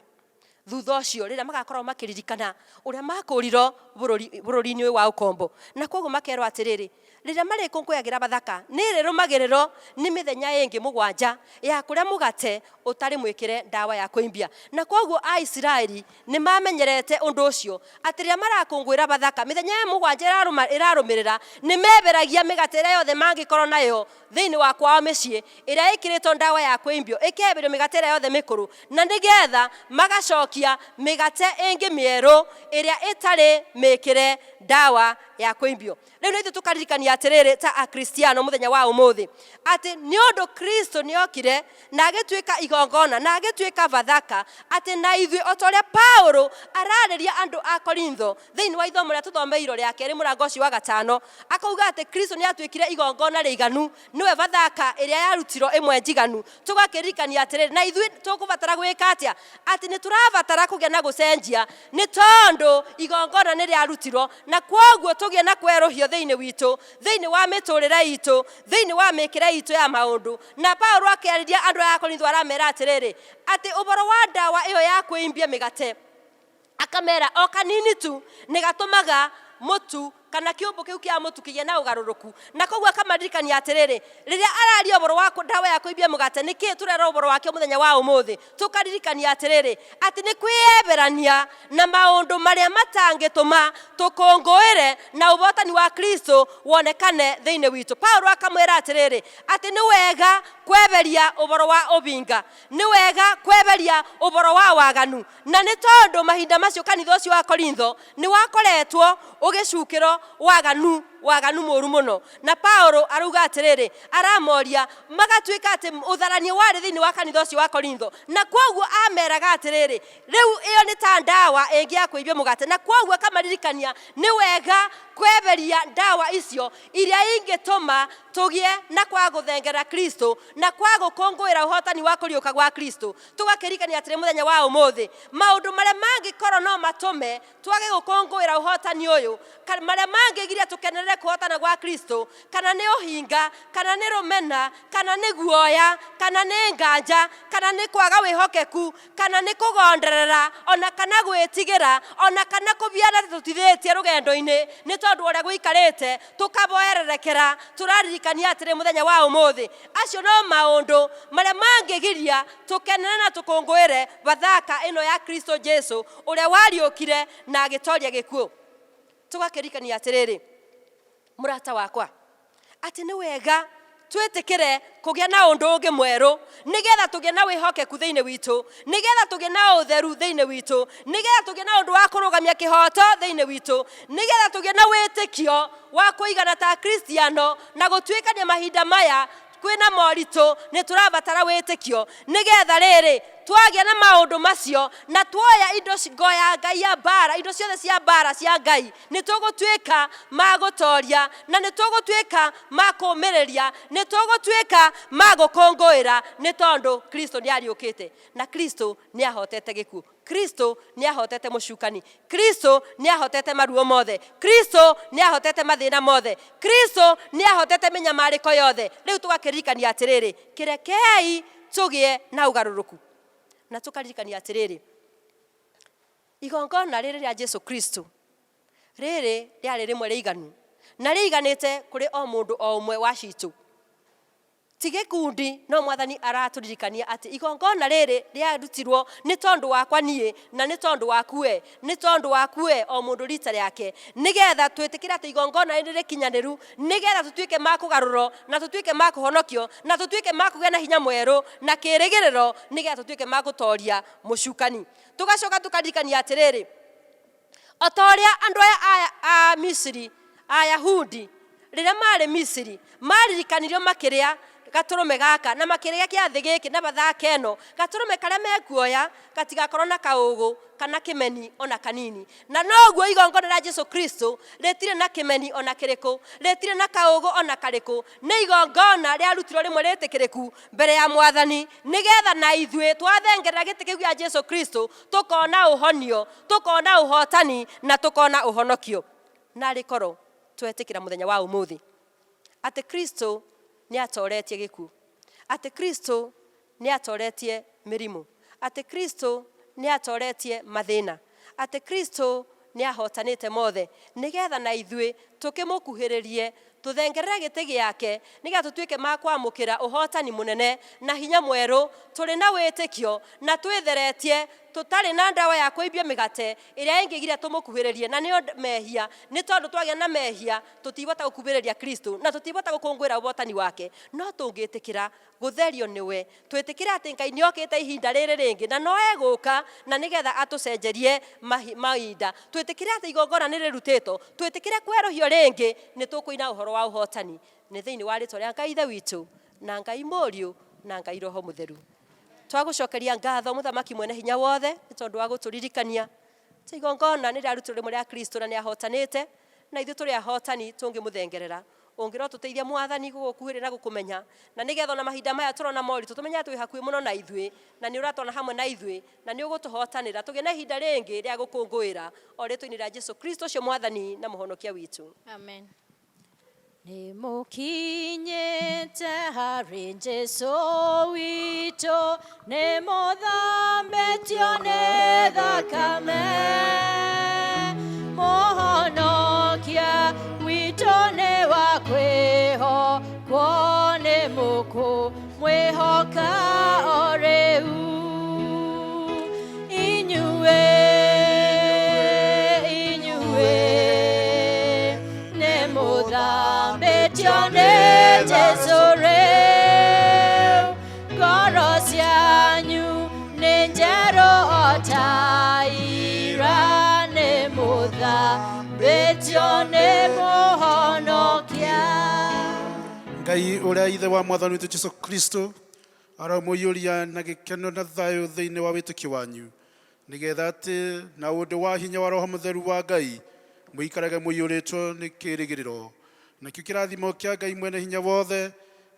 thutha ũcio rĩrĩa magakorwo makĩririkana ũrĩa makũrirwo bũrũri-inĩ ũyũ wa ũkombo. Na koguo makerwo atĩrĩrĩ, rĩrĩa marĩkũngũyagĩra Bathaka nĩ ĩrĩrũmagĩrĩrwo nĩ mĩthenya ĩngĩ 7 ya kũrĩa mũgate ũtarĩ mwĩkĩre ndawa ya kũimbia. Na koguo Aisiraeli nĩ mamenyerete ũndũ ũcio, atĩ rĩrĩa marakũngũĩra Bathaka mĩthenya ya 7 ĩrarũmĩrĩra nĩ meberagia mĩgate ĩrĩa yothe mangĩkorwo nayo thĩinĩ wa kwao mĩciĩ ĩrĩa ĩkĩrĩtwo ndawa ya kũimbio, ĩkeherio mĩgate ĩrĩa yothe mĩkũrũ, na nĩgetha magacokia mĩgate ĩngĩ mĩerũ ĩrĩa ĩtarĩ mĩkĩre ndawa ya kũimbio. Rĩu nĩ ithuĩ tũkaririkania atĩrĩrĩ ta Akristiano mũthenya wa ũmũthĩ, atĩ nĩ ũndũ Kristo nĩ okire na agĩtuĩka igongona na agĩtuĩka Bathaka, atĩ na ithuĩ o ta ũrĩa Paulo ararĩria andũ a Korintho thĩinĩ wa ithomo rĩrĩa tũthomeirwo rĩa kerĩ mũrango ũcio wa 5, akauga atĩ Kristo nĩ atuĩkire igongona rĩiganu, nĩwe Bathaka ĩrĩa yarutirwo ĩmwe njiganu. Tũgakĩririkania atĩrĩrĩ, na ithuĩ tũkũbatara gwĩka atĩa? Atĩ nĩ tũrabatara kũgĩa na gũcenjia, nĩ tondũ igongona nĩ rĩarutirwo, na kwoguo tũgĩe na kwerũhio thĩinĩ witũ, thĩinĩ wa mĩtũrĩre itũ, thĩinĩ wa mĩkĩre itũ ya maũndũ. Na Paulo akĩarĩria andũ aya a Korintho aramera atĩrĩrĩ, atĩ ũhoro wa ndawa ĩyo ya kwĩimbia mĩgate, akamera o kanini tu nĩ gatũmaga mũtu kana kĩũmbũ kĩu kĩa mũtu kĩgĩe na ũgarũrũku. Na koguo akamaririkania atĩrĩrĩ, rĩrĩa araria ũhoro wa ndawa ya kũimbia mũgate, nĩ kĩĩ tũrera ũhoro wakĩo mũthenya wa ũmũthĩ? Tũkaririkania atĩrĩrĩ, atĩ nĩ kwĩyeberania na maũndũ marĩa matangĩtũma tũkũngũĩre na ũhotani wa Kristo wonekane thĩinĩ witũ. Paulo akamwĩra atĩrĩrĩ, atĩ nĩ wega kweberia ũhoro wa ũbinga, nĩ wega kweberia ũhoro wa waganu. Na nĩ tondũ mahinda macio kanitha ũcio wa Korintho nĩ wakoretwo ũgĩcukĩrwo waganu, waganu mũru mũno. Na Paulo arauga atĩrĩrĩ, aramoria magatuĩka atĩ ũtharania warĩ thĩinĩ wa kanitha ũcio wa Korintho. Na kwoguo ameraga atĩrĩrĩ, rĩu ĩyo nĩ ta ndawa ĩngĩ ya kũimbia mũgate. Na kwoguo akamaririkania nĩ wega kweberia ndawa icio iria ingĩtũma tũgĩe na kwaga gũthengera Kristo na kwaga gũkũngũĩra ũhotani wa kũriũka gwa Kristo. Tũgakĩririkania atĩrĩ mũthenya wa ũmũthĩ, maũndũ marĩa mangĩkorwo no matũme twage gũkũngũĩra ũhotani ũyũ, marĩa mangĩgiria tũkenerere kũhotana gwa Kristo, kana nĩ ũhinga, kana nĩ rũmena, kana nĩ guoya, kana nĩ nganja, kana nĩ kwaga wĩhokeku, kana nĩ kũgonderera, ona kana gwĩtigĩra, ona kana kũbiana tũtithĩtie rũgendo-inĩ nĩ tondũ ũrĩa gũikarĩte, tũkaboererekera. Tũraririkania atĩrĩ mũthenya wa ũmũthĩ, acio no maũndũ marĩa mangĩgiria tũkenere na tũkũngũĩre Bathaka ĩno ya Kristo Jesu ũrĩa wariũkire na agĩtoria gĩkuũ. Tũgakĩririkania atĩrĩrĩ, mũrata wakwa, atĩ nĩ wega twĩtĩkĩre kũgĩa na ũndũ ũngĩ mwerũ, nĩgetha tũgĩe na wĩhokeku thĩinĩ witũ, nĩgetha tũgĩe na ũtheru thĩinĩ witũ, nĩgetha tũgĩe na ũndũ wa kũrũgamia kĩhoto thĩinĩ witũ, nĩgetha tũgĩe na wĩtĩkio wa kũigana ta Kristiano na gũtuĩkania mahinda maya kwĩna moritũ, nĩ tũrabatara wĩtĩkio, nĩgetha rĩrĩ twagĩa na maũndũ macio na tuoya indo ngo ya Ngai ya mbara, indo ciothe cia mbara cia Ngai, nĩ tũgũtuĩka ma gũtoria, na nĩ tũgũtuĩka ma kũũmĩrĩria, nĩ tũgũtuĩka ma gũkũngũĩra, nĩ tondũ Kristo nĩ ariũkĩte na Kristo nĩ ahotete gĩkuũ. Kristo nĩ ahotete mũcukani. Kristo nĩ ahotete maruo mothe. Kristo nĩ ahotete mathĩna mothe. Kristo nĩ ahotete mĩnyamarĩko yothe. Rĩu tũgakĩririkania atĩrĩrĩ, kĩrekei tũgĩe na ũgarũrũku. Na tũkaririkania atĩrĩrĩ, igongona rĩrĩ rĩa Jesu Kristo rĩrĩ rĩarĩ rĩmwe rĩiganu na rĩiganĩte kũrĩ o mũndũ o ũmwe wa citũ, ti gĩkundi. No Mwathani aratũririkania atĩ igongona rĩrĩ rĩarutirwo nĩ tondũ wakwa niĩ na nĩ tondũ waku we, nĩ tondũ waku we, o mũndũ rita rĩake, nĩgetha twĩtĩkĩre atĩ igongona rĩrĩ rĩkinyanĩru, nĩgetha tũtuĩke ma kũgarũrwo na tũtuĩke ma kũhonokio na tũtuĩke ma kũgĩa na hinya mwerũ na kĩrĩgĩrĩro, nĩgetha tũtuĩke ma gũtoria mũcukani. Tũgacoka tũkaririkania atĩrĩrĩ, o ta ũrĩa andũ aya a Misiri, Ayahudi, rĩrĩa marĩ Misiri maririkanirio makĩrĩa gatũrũme gaka na makĩrĩa kĩathĩ gĩkĩ na Bathaka ĩno, gatũrũme karĩa mekuoya gatigakorwo na kaũgũ kana kĩmeni ona kanini. Na noguo igongona rĩa Jesu Kristo rĩtirĩ na kĩmeni ona kĩrĩkũ, rĩtirĩ na kaũgũ ona karĩkũ. Nĩ igongona rĩarutirwo rĩmwe rĩtĩkĩrĩku mbere ya Mwathani, nĩgetha na ithuĩ twathengerera gĩtĩ kĩu gĩa Jesu Kristo tũkona ũhonio, tũkona ũhotani na tũkona ũhonokio. Narĩ korwo twetĩkĩra mũthenya wa ũmũthĩ atĩ Kristo nĩ atoretie gĩkuũ, atĩ Kristo nĩ atoretie mĩrimũ, atĩ Kristo nĩ atoretie mathĩna, atĩ Kristo nĩ ahotanĩte mothe, nĩgetha na ithuĩ tũkĩmũkuhĩrĩrie, tũthengerere gĩtĩ gĩake, nĩgetha tũtuĩke ma kwamũkĩra ũhotani mũnene na hinya mwerũ, tũrĩ na wĩtĩkio na twĩtheretie, tũtarĩ na ndawa ya kũimbia mĩgate ĩrĩa ĩngĩgiria tũmũkuhĩrĩrie, na nĩyo mehia. Nĩ tondũ twagĩa na mehia tũtibota gũkuhĩrĩria Kristo na tũtibota gũkũngũĩra ũhotani wake. No tũngĩtĩkĩra gũtherio nĩwe, twĩtĩkĩre atĩ Ngai nĩ okĩte ihinda rĩrĩ rĩngĩ na no egũka na nĩgetha atũcenjerie mahinda, twĩtĩkĩre atĩ igongona nĩ rĩrutĩtwo, twĩtĩkĩre kwerũhio rĩngĩ, nĩ tũkũina ũhoro wa ũhotani. Nĩ thĩinĩ wa rĩtwa rĩa Ngai Ithe witũ na Ngai Mũriũ na Ngai Roho Mũtheru twagũcokeria ngatho, Mũthamaki mwene hinya wothe, nĩ tondũ wa gũtũririkania atĩ igongona nĩ rĩarutirwo rĩmwe rĩa Kristo na nĩ ahotanĩte, na ithuĩ tũrĩ ahotani tũngĩmũthengerera. Ũngĩrotũteithia, Mwathani, gũgũkuhĩrĩria na gũkũmenya, na nĩgetha ona mahinda maya tũrona moritũ tũmenye atĩ wĩ hakuhĩ mũno na ithuĩ na nĩ ũratwana hamwe na ithuĩ na nĩ ũgũtũhotanĩra, tũgĩe na ihinda rĩngĩ rĩa gũkũngũĩra o rĩtwa-inĩ rĩa Jesu Kristo ũcio Mwathani na Mũhonokia witũ. Amen. Nĩ mũkinyĩte harĩ Jesu witũ, nĩ mũthambĩtio nĩ thakame. Mũhonokia witũ nĩ wa kwĩhokwo, nĩ mũkũmwĩhoka o rĩu. Inyuĩ, inyuĩ nĩ mũthambĩtio nĩ Jesu rĩu, ngoro cianyu nĩ njerũ o ta ira, nĩ mũthambĩtio nĩ Mũhonokia. Ngai ũrĩa Ithe wa Mwathani witũ Jesu Kristo aramũiyũria na gĩkeno na thayũ thĩinĩ wa wĩtĩkio wanyu, nĩgetha atĩ na ũndũ wa hinya wa Roho Mũtheru wa Ngai mũikarage mũiyũrĩtwo nĩ kĩĩrĩgĩrĩro. Nakĩo kĩrathimo kĩa Ngai mwene hinya wothe,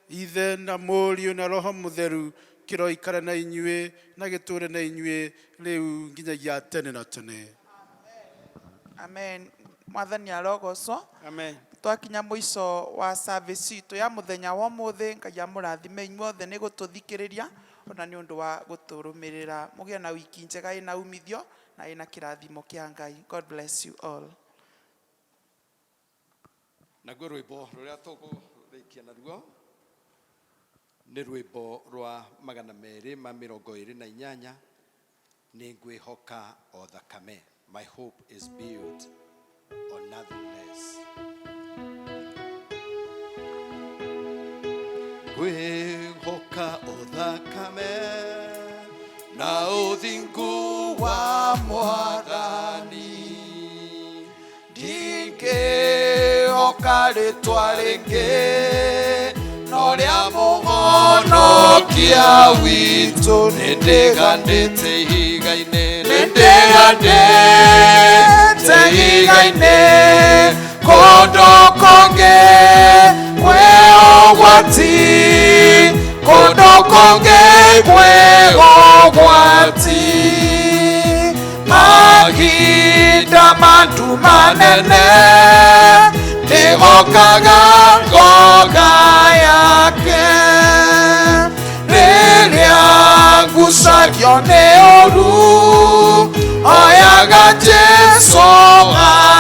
Ithe na Mũriũ na Roho Mũtheru, kĩroikara na inyuĩ na gĩtũũre na inyuĩ rĩu nginyagia tene na tene. Amen. Mwathani arogocwo. Amen. Twakinya mũico wa service itũ ya mũthenya wa ũmũthĩ. Ngai amũrathime inyuothe nĩ gũtũthikĩrĩria ona nĩ ũndũ wa gũtũrũmĩrĩra. Mũgĩe na wiki njega ĩna umithio na ĩna kĩrathimo kĩa Ngai. God bless you all. Naguo rwĩmbo rũrĩa tũkũrĩkia naruo nĩ rwĩmbo rwa 228, "Nĩ ngwĩhoka o thakame", "My hope is built on nothing less". Ngwĩhoka o thakame na ũthingu wa Mwathani, ndingĩhoka rĩtwa rĩngĩ no rĩa Mũhonokia witũ. Nĩndĩgandĩte ihiga-inĩ. Nĩndĩgandĩte ihiga-inĩ, kũndũ kũngĩ kwĩ ũgwati, kũndũ kũngĩ kwĩ ũgwati. Mahinda mandu manene ndĩhokaga ngoga yake, rĩrĩa ngucanio. Ndeithagio nĩ ũru oyaga Jesu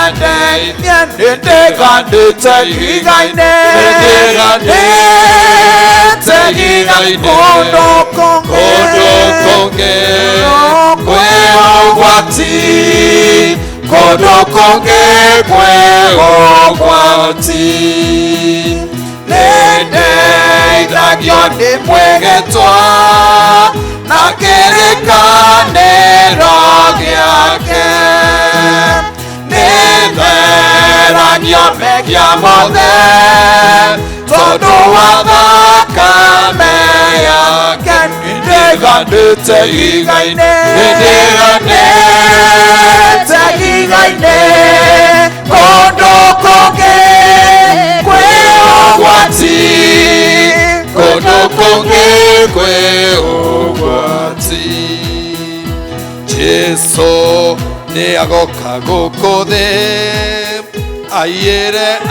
andeithie nĩndĩgandĩte ihiga-inĩ nĩndĩgandĩte ihiga-inĩ kũndũ kũngĩ Kũndũ kũngĩ kwĩ ũgwati kũndũ kũngĩ kwĩ ũgwati nĩndeithagio nĩ mwĩgĩtwa na kĩrĩkanĩro gĩake nĩtheragio mehia mothe tondũ wa thakame yake nĩndĩgandĩte ihiga-inĩ nĩndĩgandĩte ihiga-inĩ kũndũ kũngĩ kwĩ ũgwati Kũndũ kũngĩ kwĩ ũgwati Jesu nĩ agoka gũkũ thĩ aiyĩre a